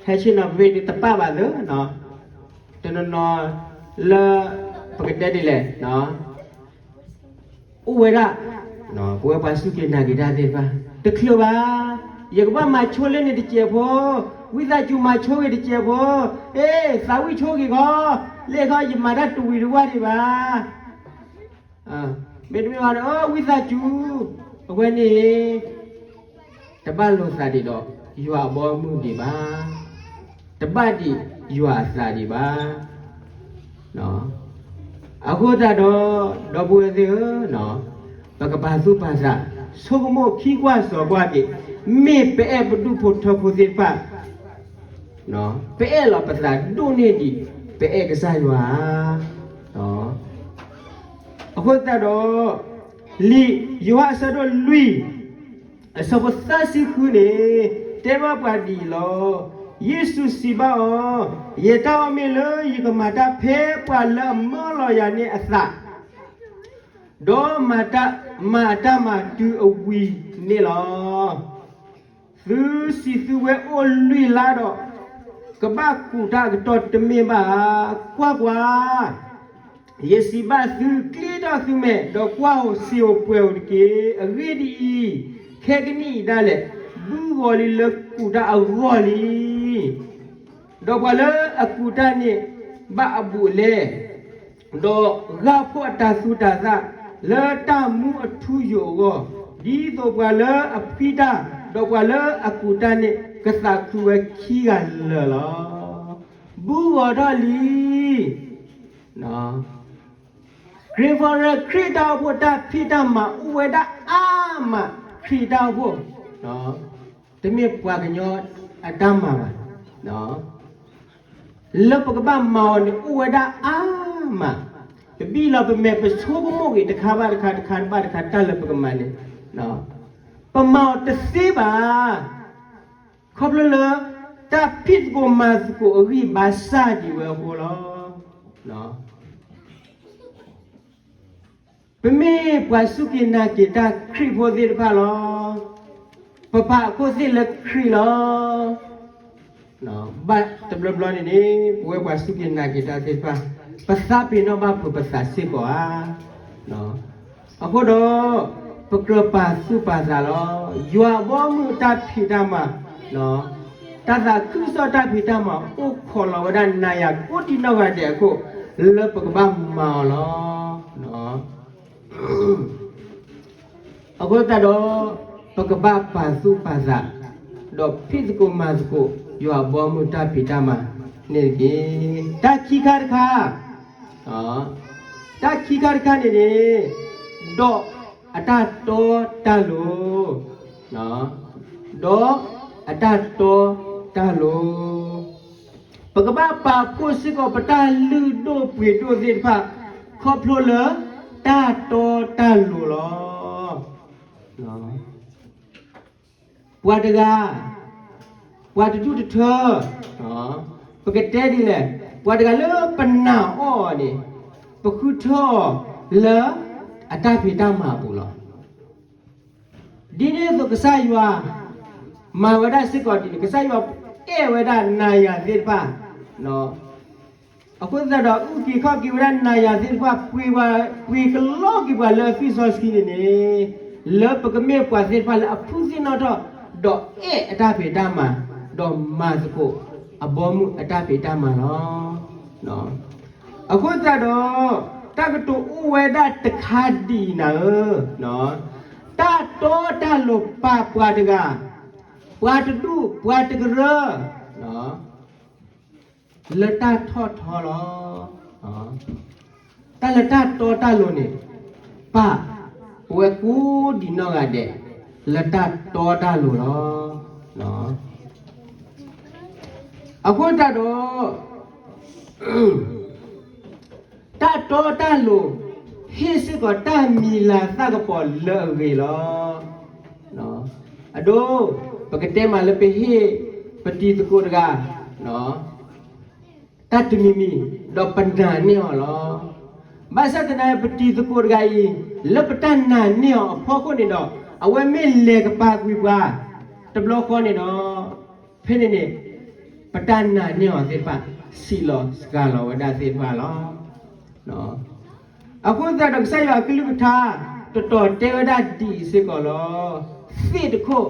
ဟဲဆ့ၣ်နီၤ ပမ့ၢ်တပာ်ဘၣ်သ့ၣ် တနီၤနီၤ လၢ ပကတဲဒ်လဲၣ် အိၣ်ဝဲဒၣ် ပဝဲပှၤစူၢ်က့ၤနာ်က့ၤတၢ်သ့ၣ်တဖၣ် တချုးဘၣ်, ယကဘၣ်မၤဆိလၢန့ၣ်တစဲးဖိ, ဝံသးစူၤမၤဆိဂ့ၤတစဲးဖိ, အ့ သးဝံၣ်ဆိဂ့ၤခီ, လ့ၣ်ခီ ယမၤတၢ်တဝံၤတဝါဒံးဘၣ်. မ့တမ့ၢ်ဘၣ်ဒီး ဝံသးစူၤ, အဝဲန့ၣ် တဘၣ်လိာ်သးဒံးဒီး ယွၤအဘီအမုၢ်ဒံးဘၣ်, တဘၣ်ဒံးယွၤအသးဒံးဘၣ်. အဃိသတးဒီး ဒီပုၢ်ဝဲၢ်သ့ၣ်ဧၢ, ပကပာ်သူၣ်ပာ်သး ဆိကမိၣ်ခံကွၢ်စီၤကွၢ်က့ၤ, မ့ၢ်ပအဲၣ်ပဒူၣ်ဖိထၢဖိသ့ၣ်တဖၣ် ပအဲၣ်လီၤပသးဒိၣ်န့ၢ်ဒံး ပအဲၣ်ကစၢ်ယွၤဧါ. အဃိသတးဒီး လံာ်ယိၤဟၣ်အဆၢဒိၣ်လွံၢ် အဆၢဖိသၢဆံဃုန့ၣ် တဲဘၣ်ပှၤဒ်အံၤလီၤ. ယ့ၣ်ၡူးစံးဘၣ်အီၤ, ယတၢ်အီၣ်မ့ၢ်လၢယကမၤတၢ်ဖဲပှၤလၢအမၢလီၤယၤန့ၢ်အသး ဒီးမၤတၢ်, မၤအတၢ်မၤတုၤအဝံၤန့ၣ်လီၤ. သုစံးသုဝဲအိၣ်လွံၢ်လါဒီး ကဘၣ်ကူးတၢ်အကတီၢ်တမ့ၢ်ဘၣ်ဧါ. ကွၢ်ကွၢ်, ယစံးဘၣ်သု, ကျ့ထီၣ်သုမဲာ်, ဒီးကွၢ်ဧိၤစံးဧိၤပှဲၤဧိၤတက့ၢ်. အဂ့ၢ်ဒ်အံၤ, ခဲကနံၣ်အံၤဒၣ်လဲာ် ဘုဂီၤလံလၢကူးတၢ်အဂီၢ်လံ. ဒီးပှၤလၢအကူးတၢ်န့ၣ် ဘၣ်အဘူးအလဲ, ဒီးဂၢ်ဖှိၣ်အတၤသူတၤသၣ် လၢတၢ်မူအထူအယိာ်အဂီၢ်, ဒ်သိးပှၤလၢအဖှံတၢ်, ဒီးပှၤလၢအကူးတၢ်န့ၣ် ကသးခုဝဲခံဂၤလၢာ်လီၤ. ဘုဂီၤထီၣ်လံ. ခရံာ်ဖိ ခရံာ်တၢ်အိၣ်ဖှိၣ်တၢ်ဖံးတၢ်မၤအိၣ်ဝဲဒၣ်အါမး, ခရံာ်တၢ်အိၣ်ဖှိၣ်, တမ့ၢ်ပှၤကညီအတၢ်မၤဘၣ်. လၢပကဘၣ်မၤအီၤန့ၣ် အိၣ်ဝဲဒၣ်အါမး, ပဘံၣ်လီၤပမဲာ် ပဆိကမိၣ်ဂ့ၤ တခါဘၣ်တခါ တခါဘၣ်တခါ တၢ်လၢပကမၤန့ၣ်, ပမၤအီၤတသ့ဘၣ်. ခီဖျိလၢ တၢ်ဖံးသကိးမၤသကိးအဂံၢ်ဘါစၢ်ဒံးဝဲအဃိလီၤ. ပမ့ၢ်ပှၤစူၢ်က့ၤနာ်က့ၤတၢ်ခရံာ်ဖိသ့ၣ်တဖၣ်လီၤ. ပပာ်အခိၣ်သ့ၣ်လၢခရံာ်လီၤ. ဘၣ်တဘျီဘျီန့ၣ်န့ၣ် ပဝဲပှၤစူၢ်က့ၤနာ်က့ၤတၢ်သ့ၣ်တဖၣ် ပသးပ့ၤနီၣ်ဘၣ်ဖုးပသးစ့ၢ်ကီးဧါ. အဃိဒီး ပကြၢးပာ်သူၣ်ပာ်သးလီၤ. ယွၤအဘီအမုၢ်အတၢ်ဖံးတၢ်မၤ, တၢ်သးခုကစီၣ်တၢ်ဖံးတၢ်မၤ အိၣ်ခိးလီၤဝဲဒၣ်နၤယၤကိးဒံနီၢ်ဂၤဒဲးအခိၣ် လၢပကဘၣ်မၤအီၤလီၤ. အဃိသတးဒီး ပကဘၣ်ပာ်သူၣ်ပာ်သး, ဒီးဖံးသကိးမၤသကိး ယွၤအဘီအမုၢ်တၢ်ဖံးတၢ်မၤန့ၣ်တက့ၢ်. တၢ်ခံခါတခါ, တၢ်ခံခါတခါန့ၣ်န့ၣ်, ဒီးအတၢ်တီတၢ်လိၤ, ဒီးအတၢ်တီတၢ်လိၤ ပကဘၣ်ပာ်ဖှိၣ်စ့ၢ်ကီးပတၢ်လုၢ်ဒိၣ်ပှ့ၤဒိၣ်သ့ၣ်တဖၣ် ခီဖျိလၢတၢ်တီတၢ်လိၤလီၤ. ပှၤတဂၤ, ပှၤတဒူၣ်တထၢ, ပကတဲဒ်လဲၣ်, ပှၤတဂၤလၢပနာ်အီၤန့ၣ်, ပဃုထၢအီၤလၢအတၢ်ဖံးတၢ်မၤအပူၤလီၤ. ဒ်န့ၣ်အသိးကစၢ်ယွၤ မၤဝဲဒၣ်စ့ၢ်ကီးဒ်န့ၣ်, ကစၢ်ယွၤအဲၣ်ဝဲဒၣ်နၤယၤသ့ၣ်တဖၣ်, အဃိသတးဒီး အုၣ်က့ၤခီၣ်က့ၤဝဲဒၣ်နၤယၤသ့ၣ်တဖၣ်, ပှ့ၤကလီက့ၤပှၤလၢအသွံၣ်စီဆှံန့ၣ်န့ၣ်, လၢပကမ့ၢ်ပှၤသ့ၣ်တဖၣ်လၢအဖုသ့ၣ်နီၣ်ထီၣ်, ဒီးအဲၣ်အတၢ်ဖံးတၢ်မၤ, ဒီးမၤသကိးအဘီအမုၢ်အတၢ်ဖံးတၢ်မၤလီၤ. အဃိသတးဒီး, တၢ်ကတိၤအိၣ်ဝဲဒၣ်တခါဒ်အံၤနၤဧၢ, တၢ်တီတၢ်လိၤပာ်ပှၤတဂၤ, ပှၤတဒူၣ် ပှၤတကရၢ လၢတၢ်ထီၣ်ထီလီၤ. တၢ်လၢတၢ်တီတၢ်လိၤန့ၣ်, ပာ်ပဝဲကိးဒံးနီၢ်ဂၤဒဲး လၢတၢ်တီတၢ်လိၤလီၤ. အဃိသတးဒီး, တၢ်တီတၢ်လိၤ ဟ့ၣ်စ့ၢ်ကီးတၢ်မံၤလၤသၣ်ကပီၤလၢအဂ့ၤလီၤ. အဒိ, ပကတဲမးလၢပဟ့ၣ်ပတံၤသကိးတဂၤ တၢ်တမံၤမံၤ, ဒီးပနာ်န့ၢ်အီၤလီၤ. ဘၣ်ဆၣ်သနာ်က့ ပတံၤသကိးတဂၤအံၤ, လၢပတၢ်နာ်န့ၢ်အီၤအဖီခိၣ်န့ၣ်ဒီး, အဝဲမ့ၢ်လဲၤကပၤကွံာ်ပှၤ တဘျီဃီန့ၣ်ဒီး, ဖဲန့ၣ်န့ၣ်, ပတၢ်နာ်န့ၢ်အီၤသ့ၣ်တဖၣ် စံးလီၤစှၤလီၤဝဲဒၣ်သ့ၣ်တဖၣ်လီၤ. အဃိသတးဒီး ကစၢ်ယွၤအကလုၢ်ကထါ တတီၤတဲဝဲဒၣ်ဒ်အံၤစ့ၢ်ကီးလီၤ. သ့ၣ်တခိၣ်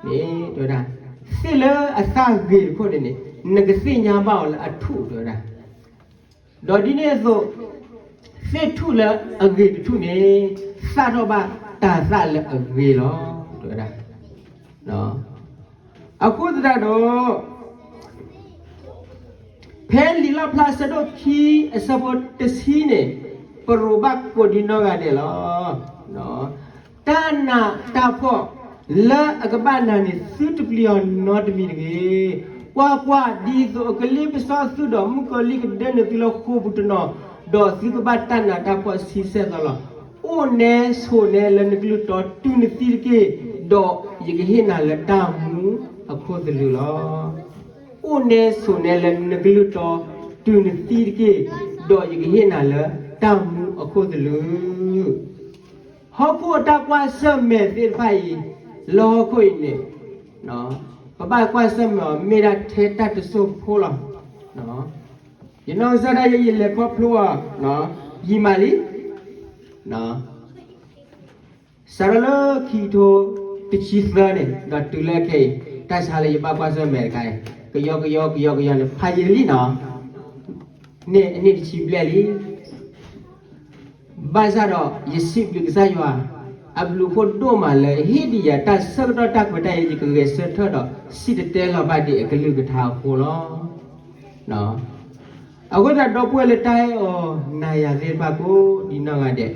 န့ၣ်, သ့ၣ်လၢအသၣ်ဂ့ၤတခိၣ်န့ၣ်န့ၣ်, နကသ့ၣ်ညါဘၣ်အီၤလၢအထူၣ်တဲဝဲဒၣ်. ဒီးဒ်န့ၣ်အသိး, သ့ၣ်ထူၣ်လၢအဂ့ၤတထူၣ်န့ၣ်, သၣ်ထီၣ်ဘၣ်တၤသၣ်လၢအဂ့ၤလီၤ တဲဝဲဒၣ်. အဃိသတးဒီး, ဖဲလံာ်လီၣ်ဖျါအဆၢဒိၣ်ခံအဆၢဖိတဆံန့ၣ်, ပရိးဘၣ်ကိးဒံးနီၢ်ဂၤဒဲးလီၤ. တၢ်နးတၢ်ဖှီၣ်လၢအကဘၣ်နၤန့ၣ် သုတပျံၤအီၤနီတမံၤတဂ့ၤ. ကွၢ်ကွၢ်, ဒ်သိးအကလ့ပစီသုဒီး မုၣ်ကီၤလံၢ်ကဒၢနုာ်သုလၢဃိာ်ပူၤတနီၤ, ဒီးသုကဘၣ်တၢ်နးတၢ်ဖှီၣ်ဆံဆဲၣ်သီလီၤ. အိၣ်နဲဆိးနဲလၢနကလုၢ်တီ တုၤနသံတက့ၢ်, ဒီးယကဟ့ၣ်နၤလၢတၢ်မူအခိၣ်သလုးလီၤ. အိၣ်နဲဆိးနဲလၢနကလုၢ်တီ, တုၤနသံတက့ၢ်, ဒီးယကဟ့ၣ်နၤလၢတၢ်မူအခိၣ်သလုး. ဟီၣ်ခိၣ်အတၢ်ကွၢ်ဆၢၣ်မဲာ်သ့ၣ်တဖၣ်အံၤ, လၢဟီၣ်ခိၣ်အံၤန့ၣ်, ပဘၣ်ကွၢ်ဆၢၣ်မဲာ်အီၤ မ့ၢ်ဒၣ်ထဲတၢ်တစိၢ်ဖိလီၤ. ယနီၢ်ကစၢ်ဒၣ်ယဲ ယလဲၤခီဖျိအီၤ, ယံာ်မးလံ. စးထီၣ်လၢခံကထိတဆံသၢန့ၣ် ဒီးတုၤလၢခဲအံၤ, တၢ်ဆါလၢယဘၣ်ကွၢ်ဆၢၣ်မဲာ်တခါအံၤ, ကယီကယီကယီကယီန့ၣ် ဖးယံာ်လံနီၤ, န့ၢ်အနံၣ်တဆံဘျဲၣ်လံ. ဘၣ်ဆၣ်ဒီး ယစံးဘျုးကစၢ်ယွၤ အဘျုးအဖှိၣ်ဒိၣ်မးလၢ ဟ့ၣ်ဒံးယၤတၢ်ဆၢကတီၢ်တၢ်ခွဲးတၢ်ယာ် ယကဂဲၤဆၢထၢၣ်ဒီး စံၣ်တဲၤတဲလီၤဘၣ်ဒံးအကလုၢ်ကထါအဃိလီၤ. အဃိသတးဒီး ဒီပုၢ်ဝဲၢ်လၢတၢ်အဲၣ်အီၤနၤယၤသ့ၣ်တဖၣ်ကိးဒံးနီၢ်ဂၤဒဲး,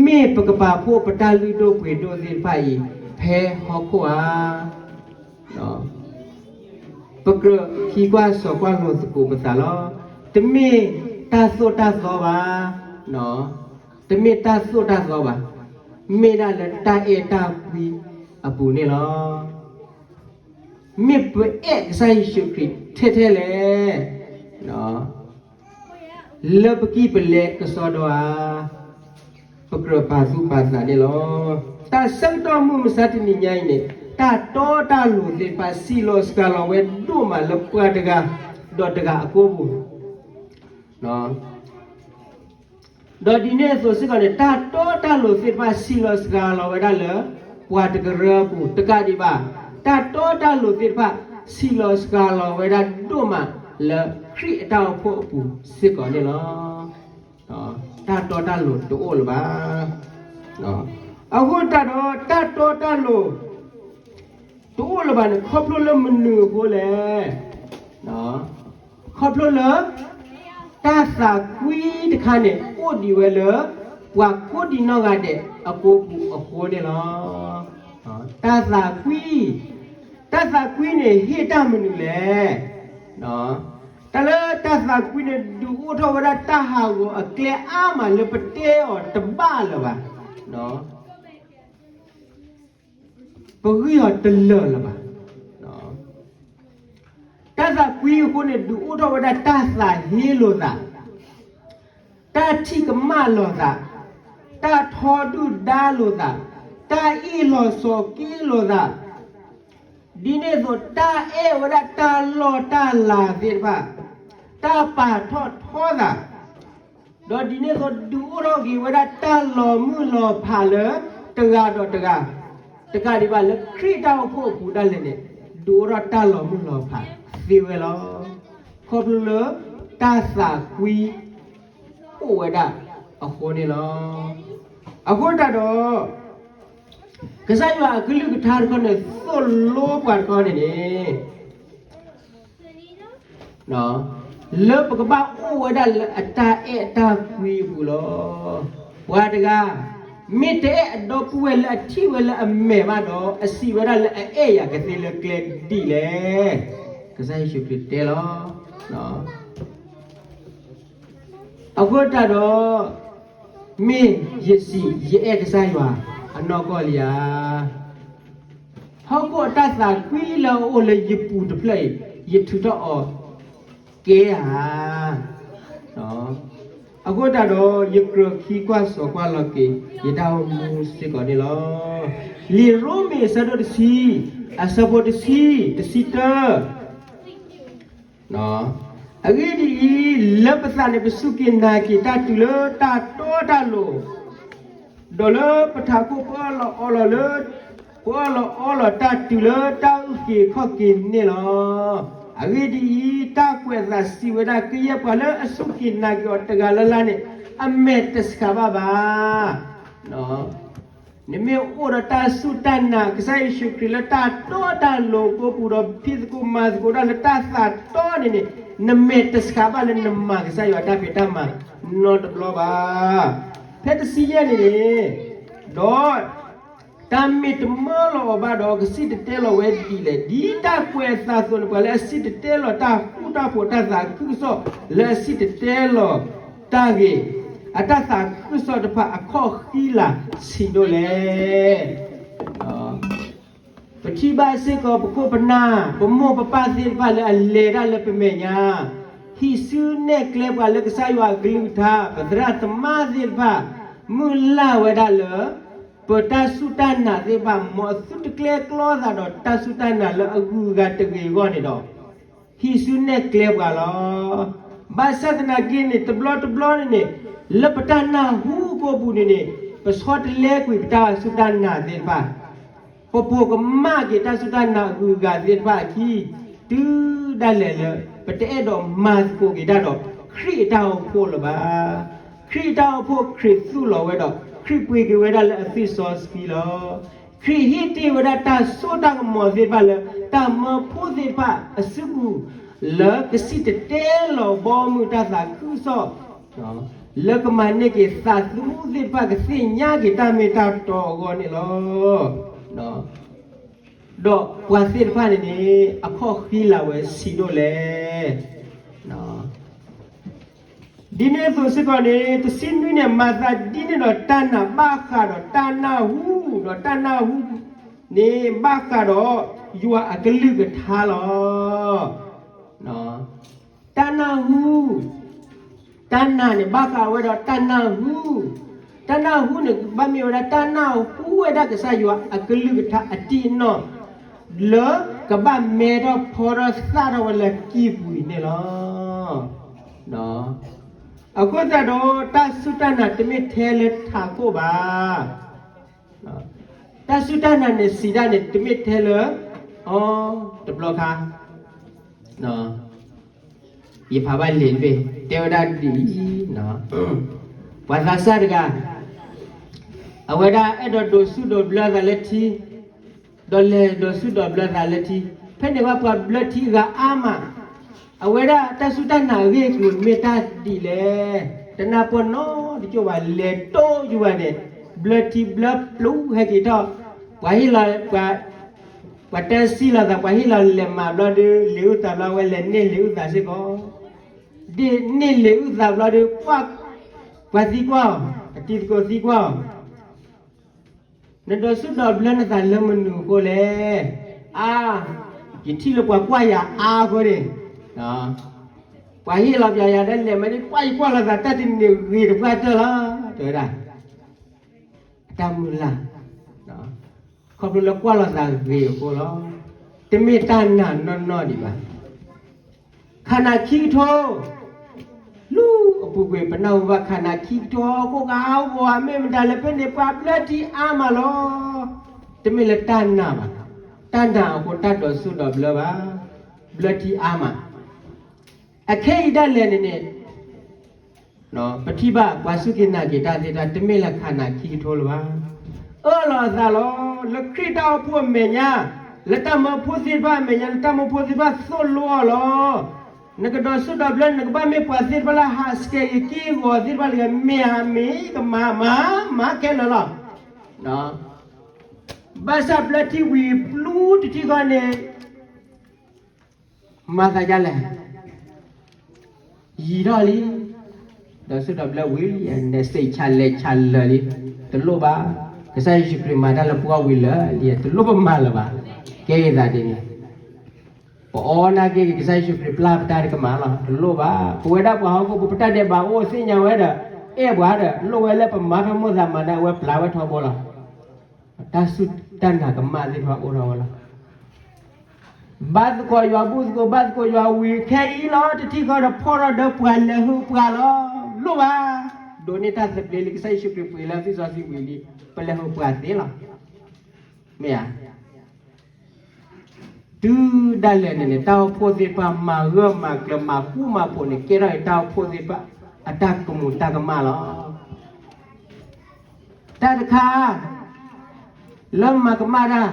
မ့ၢ်ပကပာ်ဖှိၣ်ပတၢ်လုၢ်ဒိၣ်ပှ့ၤဒိၣ်သ့ၣ်တဖၣ်အံၤ ဖဲဟီၣ်ခိၣ်ဧါ. ပကြၢးဟံးကွၢ်စိာ်ကွၢ်လိာ်သကိးပသးလီၤ. တမ့ၢ်တၢ်သိၣ်တၢ်သီဘၣ်, တမ့ၢ်တၢ်သိၣ်တၢ်သီဘၣ်, မ့ၢ်ဒၣ်လၢတၢ်အဲၣ်တၢ်ကွံအပူၤန့ၣ်လီၤ. မ့ၢ်ပအဲၣ်ကစၢ်ယ့ၣ်ၡူးခရံာ်ထဲထဲလဲၣ်, လၢပကံၢ်ပလဲကစီဒီဧါ, ပကြၢးပာ်သူၣ်ပာ်သးန့ၣ်လီၤ. တၢ်ဆၢကတီၢ်မုၢ်မဆါတနံၤညါအံၤန့ၣ်, တၢ်တီတၢ်လိၤသ့ၣ်တဖၣ် စံးလီၤစှၤလီၤဝဲဒိၣ်မးလၢပှၤတဂၤဒီးတဂၤအကိာ်ပူၤ ဒီးဒ်န့ၣ်အသိးစ့ၢ်ကီးန့ၣ်, တၢ်တီတၢ်လိၤသ့ၣ်တဖၣ် စံးလီၤစှၤလီၤဝဲဒၣ်လၢ ပှၤတကရၢပူၤတကးဒံးဘၣ်, တၢ်တီတၢ်လိၤသ့ၣ်တဖၣ် စံးလီၤစှၤလီၤဝဲဒၣ်ဒိၣ်မးလၢခရံာ်အတၢ်အိၣ်ဖှိၣ်အပူၤစ့ၢ်ကီးန့ၣ်လီၤ. တၢ်တီတၢ်လိၤတအိၣ်လၢၤဘၣ်. အဃိသတးဒီး တၢ်တီတၢ်လိၤ တအိၣ်လၢၤဘၣ်န့ၣ် ခီဖျိလၢမနုၤအဃိလဲၣ်. ခီဖျိလၢ တၢ်သးကွံတခါန့ၣ် အိၣ်ဒံးဝဲလၢ ပှၤကိးဒံးနီၢ်ဂၤဒဲးအကိာ်ပူၤအဃိန့ၣ်လီၤ. တၢ်သးကွံ, တၢ်သးကွံန့ၣ် ဟ့ၣ်တၢ်မနုၤလဲၣ်. တၢ်လၢတၢ်သးကွံန့ၣ် ဒုးအိၣ်ထီၣ်ဝဲဒၣ်တၢ်ဟးဂီၤအကျဲအါမးလၢပတဲအီၤတဘၣ်လၢၤဘၣ်. ပဂံၢ်အီၤတလၢာ်လၢၤဘၣ်. တၢ်သးကွံအဃိန့ၣ် ဒုးအိၣ်ထီၣ်ဝဲဒၣ်တၢ်သးဟ့လိာ်သး, တၢ်ထံၣ်ကမၣ်လိာ်သး, တၢ်ထီဒုၣ်ဒါလိာ်သး, တၢ်အ့ၣ်လိာ်ဆိးက့လိာ်သး, ဒ်န့ၣ်အသိး တၢ်အဲၣ်ဝဲဒၣ်တၢ်လီၢ်တၢ်လၤသ့ၣ်တဖၣ်, တၢ်ပာ်ထီၣ်ထီသး, ဒီးဒ်န့ၣ်အသိးဒုးအိၣ်ထီၣ်က့ၤဝဲဒၣ်တၢ်လီၤမုၢ်လီၤဖးလၢတဂၤဒီးတဂၤ, တကးဒံးဘၣ်လၢခရံာ်တၢ်အိၣ်ဖှိၣ်အပူၤဒၣ်လဲာ်န့ၣ်, ဒုးအိၣ်ထီၣ်တၢ်လီၤမုၢ်လီၤဖးသ့ဝဲလီၤ. ခီဖျိလၢတၢ်သးကွံအိၣ်ဝဲဒၣ်အဃိန့ၣ်လီၤ. အဃိသတးဒီး ကစၢ်ယွၤအကလုၢ်ကထါတခီန့ၣ် သိၣ်လိပှၤတခီန့ၣ်န့ၣ်, လၢပကဘၣ်အိၣ်ဝဲဒၣ်လၢအတၢ်အဲၣ်အတၢ်ကွံအပူၤလီၤ. ပှၤတဂၤ မ့ၢ်တအဲၣ်အဒီပုၢ်ဝဲၢ်လၢအထံၣ်ဝဲလၢအမဲာ်ဘၣ်ဒီး အစံးဝဲဒၣ်လၢအအဲၣ်ယၤကသ့လၢကျဲဒ်လဲၣ်. ကစၢ်ယ့ၣ်ၡူးခရံာ်တဲလီၤ. အဃိသတးဒီး မ့ၢ်ယစံး ယအဲၣ်ကစၢ်ယွၤအနီၢ်ကီၢ်လံဧါ. ဟီၣ်ခိၣ်အတၢ်သးကွံလၢအအိၣ်လၢယပူၤတဖျၢၣ်အံၤ ယထုးထီၣ်အီၤကဲဧါ. အဃိသတးဒီး ယကြၢးခံကွၢ်စိးကွၢ်လီၤက့ၤ ယတၢ်အိၣ်မူစ့ၢ်ကီးန့ၣ်လီၤ. လံာ်ရိမ့ၤအဆၢဒိၣ်တဆံ အဆၢဖိတဆံ, တဆံတၢ အဂ့ၢ်ဒ်အံၤ, လၢပသးန့ၣ် ပစူၢ်က့ၤနာ်က့ၤတၢ်တုၤလၢတၢ်တီတၢ်လိၤ, ဒီးလၢပထးခိၣ်ပအၢၣ်လီၤအီလီၤလၢ ပအၢၣ်လီၤအီလီၤတၢ်တုၤလၢတၢ်အုၣ်က့ၤခီၣ်က့ၤန့ၣ်လီၤ. အဂ့ၢ်ဒ်အံၤ, တၢ်ကွဲးအသးစံးဝဲဒၣ် ကယဲၢ်ပှၤလၢအစူၢ်က့ၤနာ်က့ၤအီၤတဂၤလၢ်လၢ်န့ၣ် အမဲာ်တဆှးဘၣ်ဘၣ်. နမ့ၢ်အိၣ်ဒီးတၢ်စူၢ်တၢ်နာ် ကစၢ်ယ့ၣ်ၡူးခရံာ်လၢတၢ်တီတၢ်လိၤအပူၤဒီး ဖံးသကိးမၤသကိးတၢ်လၢတၢ်သးတီန့ၣ်န့ၣ်, နမဲာ်တဆှးဘၣ်လၢနမၤကစၢ်ယွၤတၢ်ဖံးတၢ်မၤနီတဘျီဘၣ်. ဖဲတဆံယဲၢ်န့ၣ်န့ၣ်, ဒီး တၢ်မ့ၢ်တမၢလီၤအီၤဘၣ်ဒီး ကစံၣ်တဲၤတဲလီၤဝဲဒ်လဲၣ်. ဒ်တၢ်ကွဲးအသးအသိးန့ၣ် ပှၤလၢအစံၣ်တဲၤတဲလီၤတၢ်ဃူတၢ်ဖိး တၢ်သးခုကစီၣ် လၢအစံၣ်တဲၤတဲလီၤတၢ်ဂ့ၤ, အတၢ်သးခုကစီၣ်တဖၣ်အခီၣ်ဃံလၤဆံးဒိၣ်လဲၣ်. ပထံၣ်ဘၣ်စ့ၢ်ကီး ပခိၣ်ပနၢ် ပမိၢ်ပပၢ်သ့ၣ်တဖၣ်လၢအလဲၤဒၣ်လၢပမဲာ်ညါ, ဟံးစုနဲၣ်ကျဲပှၤလၢကစၢ်ယွၤအကလုၢ်ကထါ ပသရၣ်သမါသ့ၣ်တဖၣ် မုၢ်လၢ်ဝဲဒၣ်လၢ ပတၢ်စူၢ်တၢ်နာ်သ့ၣ်တဖၣ် မ်အသုတကျဲကျီသးဒီးတၢ်စူၢ်တၢ်နာ်လၢအဂုၤအဂၤတဂ့ၤအဂီၢ်န့ၣ်ဒီး ဟံးစုနဲၣ်ကျဲပှၤလီၤ. ဘၣ်ဆၣ်သနာ်က့န့ၣ် တဘျီတဘျီန့ၣ်န့ၣ် လၢပတၢ်နၢ်ဟူကိာ်ပူၤန့ၣ်န့ၣ် ပဆီတလဲကွံာ်ပတၢ်စူၢ်တၢ်နာ်သ့ၣ်တဖၣ်, ပပိာ်ကမၣ်က့ၤတၢ်စူၢ်တၢ်နာ်အဂုၤအဂၤသ့ၣ်တဖၣ်အခံ, တုၤဒၣ်လဲာ်လၢ ပတအဲၣ်ဒိးမၤသကိးက့ၤတၢ်ဒီး ခရံာ်အတၢ်အိၣ်ဖှိၣ်လၢၤဘၣ်. ခရံာ်အတၢ်အိၣ်ဖှိၣ်ခရံာ်သူၣ်လီၤဝဲဒီး ခရံာ်ပှ့ၤက့ၤဝဲဒၣ်လၢအသွံၣ်စီဆှံလီၤ. ခရံာ်ဟ့ၣ်တ့ၢ်ဝဲဒၣ်တၢ်စိတၢ်ကမီၤသ့ၣ်တဖၣ်လၢ တၢ်မၢဖိသ့ၣ်တဖၣ်အစုပူၤ လၢကစံၣ်တဲၤတဲလီၤဘီမုၢ်တၢ်သးခုကစီၣ် လၢကမၤန့ၢ်က့ၤသးသမူသ့ၣ်တဖၣ် ကသ့ၣ်ညါက့ၤတၢ်မ့ၢ်တၢ်တီအဂီၢ်န့ၣ်လီၤ. ဒီးပှၤသ့ၣ်တဖၣ်န့ၣ်န့ၣ် အခီၣ်ဃံလၤဝဲဆံးဒိၣ်လဲၣ်. ဒ်န့ၣ်အသိးစ့ၢ်ကီးန့ၣ် တဆံနွံန့ၣ် မၤသးဒ်န့ၣ်ဒီး တၢ်နာ်ဘၣ်ဃးဒီးတၢ်နၢ်ဟူ, ဒီးတၢ်နၢ်ဟူန့ၣ် ဘၣ်ဃးဒီးယွၤအကလုၢ်ကထါလီၤ. တၢ်နၢ်ဟူ, တၢ်နာ်န့ၣ် ဘၣ်ဃးဝဲဒီးတၢ်နၢ်ဟူ, တၢ်နၢ်ဟူန့ၣ် ဘၣ်မ့ၢ်ဝဲဒၣ်တၢ်နၢ်ဟူဝဲဒၣ်ကစၢ်ယွၤအကလုၢ်ကထါအတံၢ်အနီၢ် လၢကဘၣ်မဲထီၣ်ဖီထီၣ်သၣ်ထီၣ်ဝဲလၢကံၢ်ပူၤအံၤန့ၣ်လီၤ. အဃိသတးဒီး တၢ်စူၢ်တၢ်နာ်တမ့ၢ်ထဲလၢထးခိၣ်ဘၣ်. တၢ်စူၢ်တၢ်နာ်န့ၣ် စံးဒၣ်န့ၣ် တမ့ၢ်ထဲလၢ အီ တဘျီခါ ယဖးဘၣ်လံာ်တဘ့ၣ် တဲဝဲဒၣ်ဒ်အံၤ, ပှၤသးစၢ်တဂၤ အဝဲဒၣ်အဲၣ်ဒိးဒိးဆူၣ်ဒိးဘျၢသးလၢထံ, ဒီးလဲၤဒိးဆူၣ်ဒိးဘျၢသးလၢထံ, ဖဲန့ၣ်ဝဲပှၤဘျၢထံဂၤအါမး, အဝဲဒၣ်တၢ်စူၢ်တၢ်နာ်အဂ့ၢ်အကျိၤမ့ၢ်တၢ်ဒ်လဲၣ်, တနၢ်ပၢၢ်နီတကၠိၢ်ဘၣ် လဲၤတိၢ်ယုာ်ဘၣ်န့ၣ်, ဘျၢထံဘျၢပျူၤဟဲက့ၤထီၣ်, ပှၤဟ့ၣ်လီၤ ပှၤတၢ်စံၣ်လီၤသး ပှၤဟ့ၣ်လီၤလဲၤမးဘျီဒီး လံာ်အုၣ်သးဘျီ အဝဲလဲၤန့ၢ်လံာ်အုၣ်သးစ့ၢ်ကီး, ဒ်န့ၢ်လံာ်အုၣ်သးဘျီဒီး ပှၤသံကွၢ်အီၤ, အတံၤသကိးသံကွၢ်အီၤ, နဒိးဆူၣ်ဒိးဘျၢနသးလၢမနုၤအဃိလဲၣ်. အါ, ယထံၣ်လၢပှၤကွၢ်ယၤအါအဃိန့ၣ်, ပှၤဟ့ၣ်လီၤပျၤယၤဒီးလဲၤမးန့ၣ် ပှၤယကွၢ်လီၤသးတၢ်တနံၤန့ၣ်ဂ့ၤတပှၢ်တၢၢ်လီၤ တဲဝဲဒၣ်. အတၢ်မုၢ်လၢ်, ခီဖျိလၢကွၢ်လီၤသးဂ့ၤအဃိလီၤ. တမ့ၢ်တၢ်နာ်နီၢ်နီၢ်ဒံးဘၣ်. ခါနၤခံကထိ, လူၤ ပူၤကွံာ် ပနၢ်ဟူဘၣ်ခါနၤခံကထိ ကိးဂၤဂီၤ မ့ၢ်မတၤလဲၣ် ဖဲန့ၣ်ပှၤဘျၢထံအါမးလီၤ. တမ့ၢ်လၢတၢ်နာ်ဘၣ်, တၢ်နာ်အဃိတၢ်ဒိးစိၢ်ဒိးဘျၢဘၣ်, ဘျၢထံအါမး. အခဲအံၤဒၣ်လဲာ်န့ၣ်န့ၣ် ပထံၣ်ဘၣ်ပှၤစူၢ်က့ၤနာ်က့ၤတၢ်သ့ၣ်တဖၣ် တမ့ၢ်လၢခါနၤခံကထိလၢၤဘၣ်. အၢၣ်လီၤအသးလီၤ. လၢခရံာ်တၢ်အိၣ်ဖှိၣ်အမဲာ်ညါ, လၢတၢ်မၢဖိသ့ၣ်တဖၣ်အမဲာ်ညါ, လၢတၢ်မၢဖိသ့ၣ်တဖၣ်သိၣ်လိအီၤလီၤ. နကဒိးစိၢ်ဒိးဘျၢ နကဘၣ်မ့ၢ်ပှၤသ့ၣ်တဖၣ်လၢဟးဆှဲးက့ၤက့ၢ်ဂီၤသ့ၣ်တဖၣ်တဂ့ၤ, မ့ၢ်ဧါ, မ့ၢ်ကမၤမၤမၤခဲလၢာ်လီၤ. ဘၣ်ဆၣ်ဘျၢထံဝံၤပျူၤတထံၣ်ဃီန့ၣ် မၤသးဒ်လဲၣ်, ယံာ်ထီၣ်လံ, ဒိးစိၢ်ဒိးဘျၢဝံၤလံ, နစံးဆးလဲၤဆးလၢာ်လံ, တလိၣ်ဘၣ်, ကစၢ်ယ့ၣ်ၡူးခရံာ်မၤတၢ်လၢပဂီၢ်ဝံၤလၢာ်လံ, တလိၣ်ပမၤလၢၤဘၣ်. ကဲဂ့ၤသးဒ်န့ၣ်, ပအီနာ်က့ ကစၢ်ယ့ၣ်ၡူးခရံာ်ပျၢ်ပတၢ်တကမၣ်လီၤ, တလိၣ်ဘၣ်. ပဝဲဒၣ်ပှၤဟီၣ်ခိၣ်ဖိ ပတၢ်ဒဲးဘးအိၣ်သ့ၣ်ညါဝဲဒီး အဲၣ်ပှၤဒီး လိၣ်ဝဲလၢပမၤဖဲမိၣ်သးမၤဒၣ်ဝဲပျၢ်ဝဲထီဘိလီၤ. တၢ်စူၢ်တၢ်နာ်ကမၣ်သ့ၣ်တဖၣ်အိၣ်ထီၣ်ဝဲလီၤ. ဘါသကိးယွၤ, ဘူၣ်သကိးဘါသကိးယွၤဝံၤခဲအံၤလီၤ, တထံၣ်ဃီဒီးဖီၣ်ထီၣ်ဒီးပှၤလဲၤဟုၣ်ပှၤလီၤ. လိၣ်ဘၣ်, ဒိးန့ၢ်တၢ်သဘျ့လံ, ကစၢ်ယ့ၣ်ၡူးခရံာ်ပှ့ၤလၢသုစီသုဝံၤလံ, ပလဲၤဟုၣ်ပှၤသ့လီၤ. မ့ၢ်ဧါ. တုၤဒၣ်လဲာ်န့ၣ်န့ၣ် တၢ်အိၣ်ဖှိၣ်သ့ၣ်တဖၣ်မၤဂၢၢ်မၤကျၢၤ မၤဃူမၤဖိးန့ၣ် ကဲထီၣ်အံၤတၢ်အိၣ်ဖှိၣ်သ့ၣ်တဖၣ်အတၢ်ကမူၤတၢ်ကမၣ်လီၤ. တၢ်တခါ လၢမၤကမၣ်တၢ်,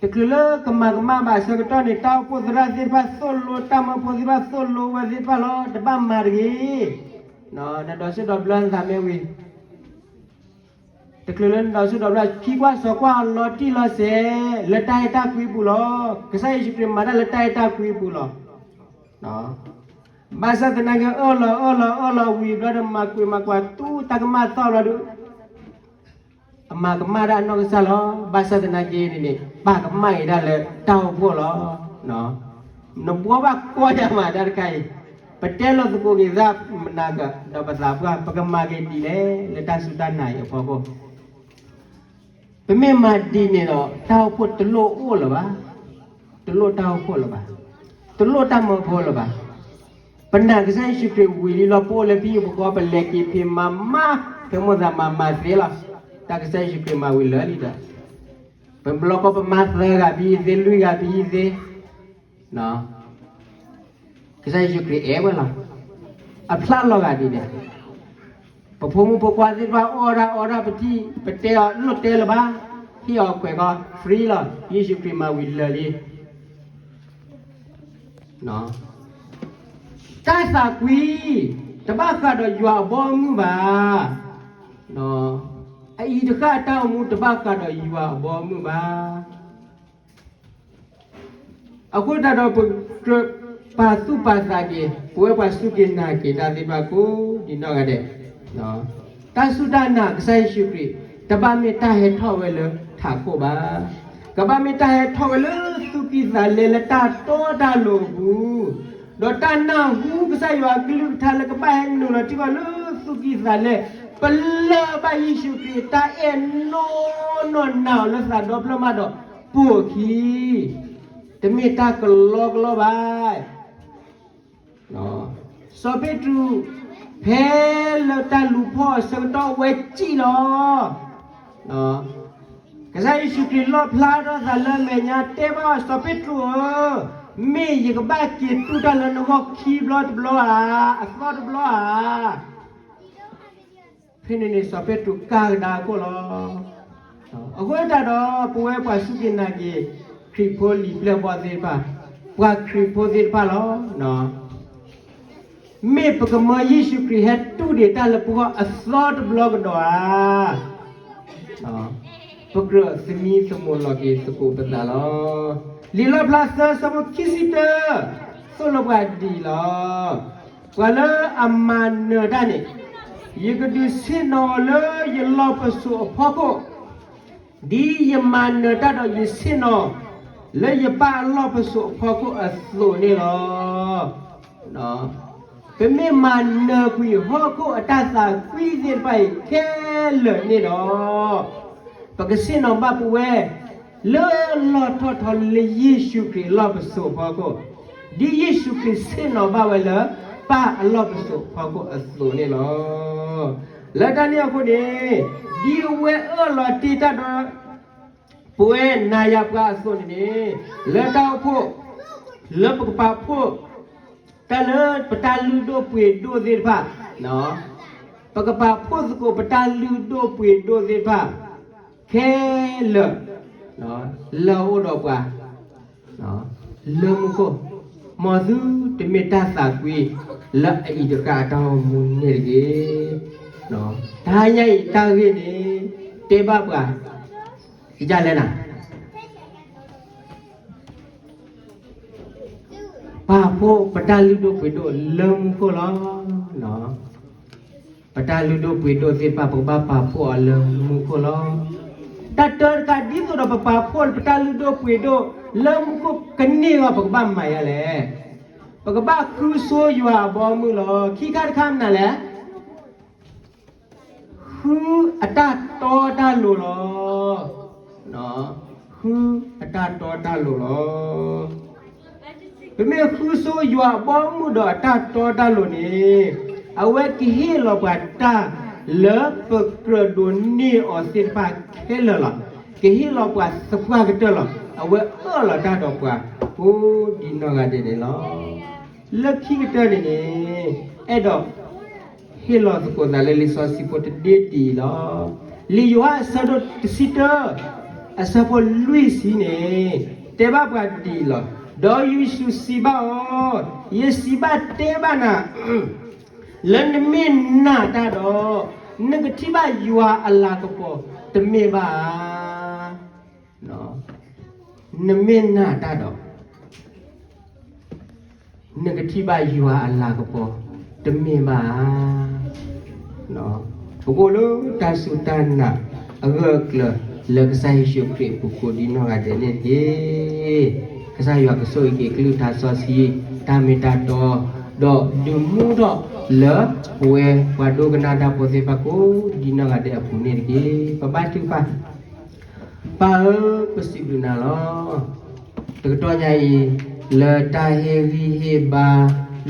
တချုးလၢကမၤကမၣ်ဘၣ်ဆၢကတီၢ်န့ၣ် တၢ်အိၣ်ဖှိၣ်သရၣ်သ့ၣ်တဖၣ်သိၣ်လိ, တၢ်မၢဖိသ့ၣ်တဖၣ်သိၣ်လိဝဲသ့ၣ်တဖၣ်လီၤ, တဘၣ်မၤတဂ့ၤ. နဒိးစိၢ်ဒိးဘျၢနသးမ့ၢ်ဝံၤ တချုးလၢနဒိးစိၢ်ဒိးဘျၢ ခံကွၢ်စီၤကွၢ်အီၤလီၤတံၢ်လီၤဆဲး လၢတၢ်အဲၣ်တၢ်ကွံပူၤလီၤ. ကစၢ်ယ့ၣ်ၡူးခရံာ်မၤတၢ်လၢတၢ်အဲၣ်တၢ်ကွံပူၤလီၤ. ဘၣ်ဆၣ်သနာ်က့ အၢၣ်လီၤအၢၣ်လီၤအၢၣ်လီၤဝံၤဘျီဒီး မၤကွံာ်မၤကွၢ်တူၢ်တၢ်ကမၣ်သီၣ်ဘျီဒီး အမၤကမၣ်ဒၣ်အနီၢ်ကစၢ်လီၤ. ဘၣ်ဆၣ်သနာ်က့န့ၣ်န့ၣ် ပာ်ကမၣ်အံၤဒၣ်လၢတၢ်အိၣ်ဖှိၣ်လီၤ. နဘှီဘၣ်ကွၢ်ယၤမးတၢ်တခါအံၤ, ပတဲလိာ်သကိးက့ၤသးမနၤကဒီးပသးပှၢ် ပကမၤက့ၤဒ်လဲၣ် လၢတၢ်စူၢ်တၢ်နာ်အံၤအဖီခိၣ် ပမ့ၢ်မၤဒ်န့ၣ်ဒီး တၢ်အိၣ်ဖှိၣ်တလိၣ်အိၣ်လၢၤဘၣ်, တလိၣ်တၢ်အိၣ်ဖှိၣ်လၢၤဘၣ်, တလိၣ်တၢ်မၢဖိလၢၤဘၣ်. ပနာ်ကစၢ်ယ့ၣ်ၡူးခရံာ်ဝံၤလံလီၤ ပအိၣ်လၢပဟံၣ်ပဃီ ပလဲၤက့ၤဖံးမၤမၤ ဖဲမိၢ်သးမၤမၤသ့လီၤ. တၢ်ကစၢ်ယ့ၣ်ၡူးခရံာ်မၤဝံၤလၢာ်လံဒီး ပဘျီကီး ပမၤသၢဂၤပဟံၣ်သ့ လွံၢ်ဂၤပဟံၣ်သ့ ကစၢ်ယ့ၣ်ၡူးခရံာ်အဲၣ်ဝဲလီၤ. အဖျါလီၤဂာ်ဒ်န့ၣ်, ပဖိမုၣ်ဖိခွါသ့ၣ်တဖၣ်အီၣ်ဒၣ်အီဒၣ် ပထံၣ် ပတဲအီၤ လိၣ်တဲလၢၤဘၣ်, ဟ့ၣ်အီၤခွဲးခီ free လီၤ. ယ့ၣ်ၡူးခရံာ်မၤဝံၤလၢာ်လံ. တၢ်သးကွံ တဘၣ်ဃးဒီးယွၤအဘီအမုၢ်ဘၣ်. အအံၤတဃၣ်တၢ်အိၣ်မူ တဘၣ်ဃးဒီးယွၤအဘီအမုၢ်ဘၣ်. အဃိသတးဒီး ပကြၢးပာ်သူၣ်ပာ်သးက့ၤ ပဝဲပှၤစူၢ်က့ၤနာ်က့ၤတၢ်သ့ၣ်တဖၣ်ကိးဒံးနီၢ်ဂၤဒဲး, တၢ်စူၢ်တၢ်နာ်ကစၢ်ယ့ၣ်ၡူးခရံာ် တဘၣ်မ့ၢ်တၢ်ဟဲထီၣ်ဝဲလၢထးခိၣ်ဘၣ်. ကဘၣ်မ့ၢ်တၢ်ဟဲထီၣ်ဝဲလၢသူၣ်ကံၢ်သးလဲလၢတၢ်တီတၢ်လိၤအပူၤ, ဒီးတၢ်နၢ်ဟူကစၢ်ယွၤအကလုၢ်ကထါလၢကဘၣ်ဟဲနုာ်လီၤထံကီၢ်လၢသူၣ်ကံၢ်သးလဲ, ပလၢၢ်ဘၣ်ယ့ၣ်ၡူးခရံာ်အတၢ်အဲၣ်နီၢ်နီၢ် နာ်အီၤလၢသးဒီဖျၢၣ်မးဒီး ပိာ်အခံ တမ့ၢ်တၢ်ကလီကလီဘၣ်. စီၤပ့းတရူး ဖဲလၢတၢ်လူၤဖီၣ်အဆၢကတီၢ်ဝဲစံၣ်လီၤ. ကစၢ်ယ့ၣ်ၡူးခရံာ်လီၣ်ဖျါထီၣ်သးလၢအမဲာ်ညါ တဲဘၣ်စီၤပ့းတရူးဧၢ, မ့ၢ်ယကဘၣ်က့ၤတူၢ်တၢ်လၢနဂီၢ်ခံဘျီတဘျီဧါ, အသီတဘျီဧါ. ဖဲန့ၣ်န့ၣ် စီၤပ့းတရူးကါကဒါအခိၣ်လီၤ. အဃိသတးဒီး ပဝဲပှၤစူၢ်က့ၤနာ်က့ၤ ခရံာ်ဖိလံာ်ပျဲၢ်ဘီၣ်သ့ၣ်တဖၣ်, ပှၤခရံာ်ဖိသ့ၣ်တဖၣ်လီၤ. မ့ၢ်ပကမၢယ့ၣ်ၡူးခရံာ်ဟဲတူၢ်ဒံးတၢ်လၢပဂီၢ်အသီတဘျီကဒီးဧါ. ပကြၢးသမံသမိးလီၤက့ၤသကိးပသးလီၤ. လံာ်လီၣ်ဖျါသၢဆၢဖိခံဆံတၢ သိၣ်လိပှၤဒ်အံၤလီၤ. ပှၤလၢအမၤနၢၤတၢ်န့ၣ်, ယကဒုးဆ့ၣ်နီၤအီၤလၢယလီၢ်ပစိာ်အဖီခိၣ်, ဒ်ယမၤနၢၤတၢ်ဒီးယဆ့ၣ်နီၤ လၢယပၢ်အလီၢ်ပစိာ်အဖီခိၣ်အသိးန့ၣ်လီၤ. ပမ့ၢ်မၤနၢၤကွံာ်ဟီၣ်ခိၣ်အတၢ်သးကွံသ့ၣ်တဖၣ်အံၤခဲလၢာ်န့ၣ်ဒီး, ပကဆ့ၣ်နီၤဘၣ်ပဝဲ လၢလီၢ်ထီၣ်ထီလၢယ့ၣ်ၡူးခရံာ်အလီၢ်ပစိာ်အဖီခိၣ်, ဒ်ယ့ၣ်ၡူးခရံာ်ဆ့ၣ်နီၤဘၣ်ဝဲလၢ ပၢ်အလီၢ်ပစိာ်ဖီခိၣ်အသိးန့ၣ်လီၤ. လၢတၢ်န့ၣ်အဃိန့ၣ်, ဒ်အဝဲအၢၣ်လီၤတ့ၢ်တၢ်ဒီး ပဝဲနၤယၤပှၤအသိးန့ၣ်န့ၣ်, လၢတၢ်အိၣ်ဖှိၣ်, လၢပကပာ်ဖှိၣ် တၢ်လၢပတၢ်လုၢ်ဒိၣ်ပှ့ၤဒိၣ်သ့ၣ်တဖၣ်, ပကပာ်ဖှိၣ်သကိးပတၢ်လုၢ်ဒိၣ်ပှ့ၤဒိၣ်သ့ၣ်တဖၣ် ခဲလၢာ် လၢအအိၣ်ဒီးပှၤ လၢမူခိၣ်, မ်သုတမ့ၢ်တၢ်သးကွံ လၢအအံၤတဃၣ်အတၢ်အိၣ်မူန့ၣ်တဂ့ၤ. တဟါညါအံၤတၢ်ဂ့ၢ်န့ၣ် တဲဘၣ်ပှၤ ကလဲၣ်နၤ ပာ်ဖှိၣ်ပတၢ်လုၢ်ဒိၣ်ပှ့ၤဒိၣ်လၢမူခိၣ်လီၤ. ပတၢ်လုၢ်ဒိၣ်ပှ့ၤဒိၣ်သ့ၣ်တဖၣ် ပကဘၣ်ပာ်ဖှိၣ်အီၤလၢမူခိၣ်လီၤ. တၢ်တၢတခါ ဒ်သိးဒီးပပာ်ဖှိၣ်ပတၢ်လုၢ်ဒိၣ်ပှ့ၤဒိၣ်လၢမူခိၣ်ကန့ၢ်အဂီၢ် ပကဘၣ်မၤယၤလဲၣ်. ပကဘၣ်ဃုဆိယွၤအဘီအမုၢ်လီၤ. ခံခါတခါမနုၤလဲၣ် ဃုအတၢ်တီတၢ်လိၤလီၤ. ဃုအတၢ်တီတၢ်လိၤလီၤ. ပမ့ၢ်ဃုဆိယွၤအဘီအမုၢ်ဒီးအတၢ်တီတၢ်လိၤန့ၣ်, အဝဲကဟ့ၣ်လီၤပှၤတၢ်လၢပကြၢးဒိးန့ၢ်အီၤသ့ၣ်တဖၣ်ခဲလၢာ်လီၤ. ကဟ့ၣ်လီၤပှၤသပှၢ်ကတၢၢ်လီၤ. အဝဲအၢၣ်လီၤတၢ်ဒီးပှၤကိးဒံးနီၢ်ဂၤဒဲးန့ၣ်လီၤ. လၢခံကတၢၢ်န့ၣ်န့ၣ်, အဲၣ်ဒိး ဟ့ၣ်လီၤသကိးသးလၢလံာ်စီဆှံဖိတဒ့ဒ်အံၤလီၤ. လံာ်ယိၤဟၣ်အဆၢဒိၣ်တဆံတၢ, အဆၢဖိလွံၢ်ဆံန့ၣ်, တဲဘၣ်ပှၤဒ်အံၤလီၤ. ဒီးယ့ၣ်ၡူးစံးဘၣ်အီၤ, ယစံးဘၣ်တဲဘၣ်နၤ, လၢနမ့ၢ်နာ်တၢ်ဒီး, နကထံၣ်ဘၣ်ယွၤအလၤကပီၤတမ့ၢ်ဘၣ်ဧါ. နမ့ၢ်နာ်တၢ်ဒီး နကထံၣ်ဘၣ်ယွၤအလၤကပီၤတမ့ၢ်ဘၣ်ဧါ. ပကအိၣ်လၢတၢ်စူၢ်တၢ်နာ်အဂၢၢ်အကျၢၤ လၢကစၢ်ယ့ၣ်ၡူးခရံာ်အပူၤကိးဒံးနီၢ်ဂၤဒဲးန့ၣ်တက့ၢ်. ကစၢ်ယွၤကဆိၣ်ဂ့ၤက့ၤအကလုၢ်ကထါစီဆှံ, တၢ်မ့ၢ်တၢ်တီ, ဒီးဒုးမူထီၣ်လၢပဝဲပှၤဒိကနၣ်တၢ်ဖိသ့ၣ်တဖၣ်ကိးဒံးနီၢ်ဂၤဒဲးအပူၤန့ၣ်တက့ၢ်. ပၢ်ဧၢ, ပစံးဘျုးနၤလီၤ. တကတီၢ်ညါအံၤ, လၢတၢ်ဟ့ၣ်ဂံၢ်ဟ့ၣ်ဘါ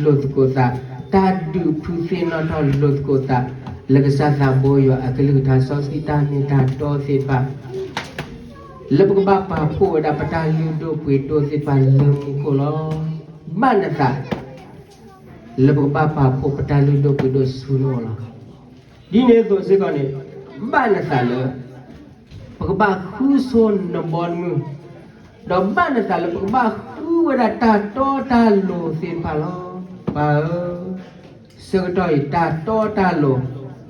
လိာ်သကိးသး, တၢ်ဒုးဖုသ့ၣ်နီၣ်ထီၣ်လိာ်သကိးသး, လၢကစၢ်သးဘိယွၤအကလုၢ်ကထါစီဆှံတၢ်မ့ၢ်တၢ်တီသ့ၣ်တဖၣ် လၢပကဘၣ်ပာ်ဖှိၣ်ဝဲဒၣ်ပတၢ်လုၢ်ဒိၣ်ပှ့ၤဒိၣ်သ့ၣ်တဖၣ်လၢမူခိၣ်လီၤ. ဘၣ်နသး လၢပကဘၣ်ပာ်ဖှိၣ်ပတၢ်လုၢ်ဒိၣ်ပှ့ၤဒိၣ်ဆူနအိၣ်လီၤ. ဒ်န့ၣ်အသိးစ့ၢ်ကီးန့ၣ်, ဘၣ်နသးလၢ ပကဘၣ်ဃုဆိနဘီနမုၢ်, ဒီးဘၣ်နသးလၢပကဘၣ်ဃုဝဲဒၣ်တၢ်တီတၢ်လိၤသ့ၣ်တဖၣ်လီၤ. ပၢ်ဧၢ, ဆၢကတီၢ်အံၤတၢ်တီတၢ်လိၤ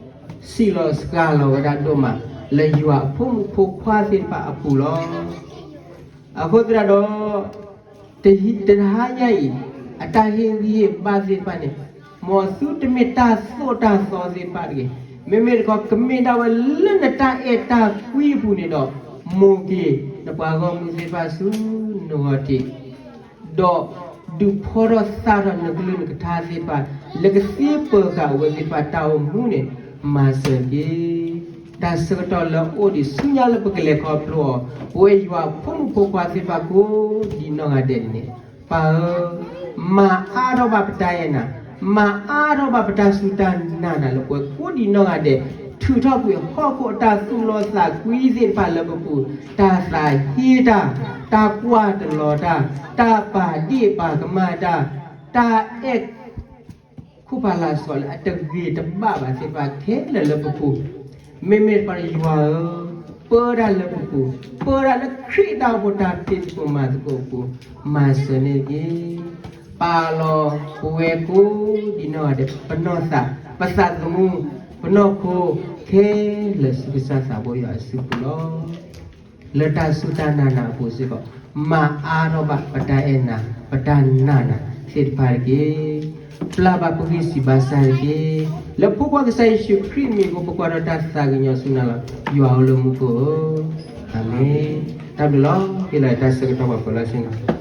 စံၣ်လီၤစှၤလီၤဝဲဒၣ်ဒိၣ်မး လၢယွၤအဖိမုၣ်ဖိခွါသ့ၣ်တဖၣ်အပူၤလီၤ. အဃိသတးဒီး တဟါညါအံၤ အတၢ်ဟ့ၣ်ဂံၢ်ဟ့ၣ်ဘါသ့ၣ်တဖၣ်န့ၣ်, မ်သုတမ့ၢ်တၢ်သိၣ်တၢ်သီသ့ၣ်တဖၣ်တဂ့ၤ. မ့မ့ၢ်တခီ ကမ့ၢ်ဒၣ်ဝဲလၢနတၢ်အဲၣ်တၢ်ကွံအပူၤန့ၣ်ဒီး, မိၢ်က့ၤနပှၤဂီၢ်မုၢ်သ့ၣ်တဖၣ်ဆူနဂီၢ်ထံး, ဒီးဒုးဖီထီၣ်သၣ်ထီၣ်နကလုၢ်နကထါသ့ၣ်တဖၣ်, လၢကသ့ပၢၤဃာ်အဝဲသ့ၣ်တဖၣ်တၢ်အိၣ်မူန့ၣ်, မၤစၢၤတက့ၢ်. တၢ်ဆၢကတီၢ်လၢအအိၣ်ဒံးဆူညါလၢပကလဲၤခီဖျိအီၤ, ပဝဲယွၤအဖိမုၣ်ဖိခွါသ့ၣ်တဖၣ်ကိးဒံးနီၢ်ဂၤဒဲးန့ၣ်, ပၢ်ဧၢ, မၤအါထီၣ်ဘၣ်ပတၢ်အဲၣ်နၤ, မၤအါထီၣ်ဘၣ်ပတၢ်စူၢ်တၢ်နာ်နၤလၢပဝဲကိးဒံးနီၢ်ဂၤဒဲး, ထုးထီၣ်ကွံာ်ဟီၣ်ခိၣ်အတၢ်သူၣ်လီသးကွံသ့ၣ်တဖၣ်လၢပပူၤ, တၢ်သးဟ့တၢ်, တၢ်ကွၢ်တလီၤတၢ်, တၢ်ပာ်ဒ့ၣ်ပာ်ကမၣ်တၢ်, တၢ်အဲၣ် ခိၣ်ဖးလၤစီၤလၢအတဂ့ၤတဘၣ်ဘၣ်သ့ၣ်တဖၣ်ခဲလၢာ်လၢပပူၤ, မ့မ့ၢ်တခီယွၤဧၢ, ပၢတၢ်လၢပပူၤ, ပၢတၢ်လၢခရံာ်တၢ်အိၣ်ဖှိၣ်တၢ်တ့သကိးမၤသကိးအပူၤ, မၤစၢၤန့ၣ်တက့ၢ်. ပာ်လီၤပဝဲကိးဒံးနီၢ်ဂၤဒဲး ပနီၢ်သး, ပသးသမူ, ပနီၢ်ခိ, ခဲလၢာ်ဆူကစၢ်သးဘိယွၤအစုပူၤလီၤ. လၢတၢ်စူၢ်တၢ်နာ်နၤအပူၤစ့ၢ်ကီး, မၤအါထီၣ်ဘၣ်ပတၢ်အဲၣ်နၤ, ပတၢ်နာ်နၤသ့ၣ်တဖၣ်တက့ၢ်. ပျၢ်ဘၣ်ပဂံၢ်စၢ်ဘါစၢ်တက့ၢ်. လၢဖိခွါကစၢ်ယ့ၣ်ၡူးခရံာ်အမံၤအဃိ ပကွၢ်ထီၣ်တၢ်သးကညီၤဆူနၤလီၤ. ယွၤအိၣ်လၢမူခိၣ်ဧၢ, အၤမ့ၣ်. တၢ်ဘျုးလီၤ. ဟ့ၣ်လီၤတၢ်ဆၢကတီၢ်ပှၤကိးလီၤဆ့ၣ်နီၤ.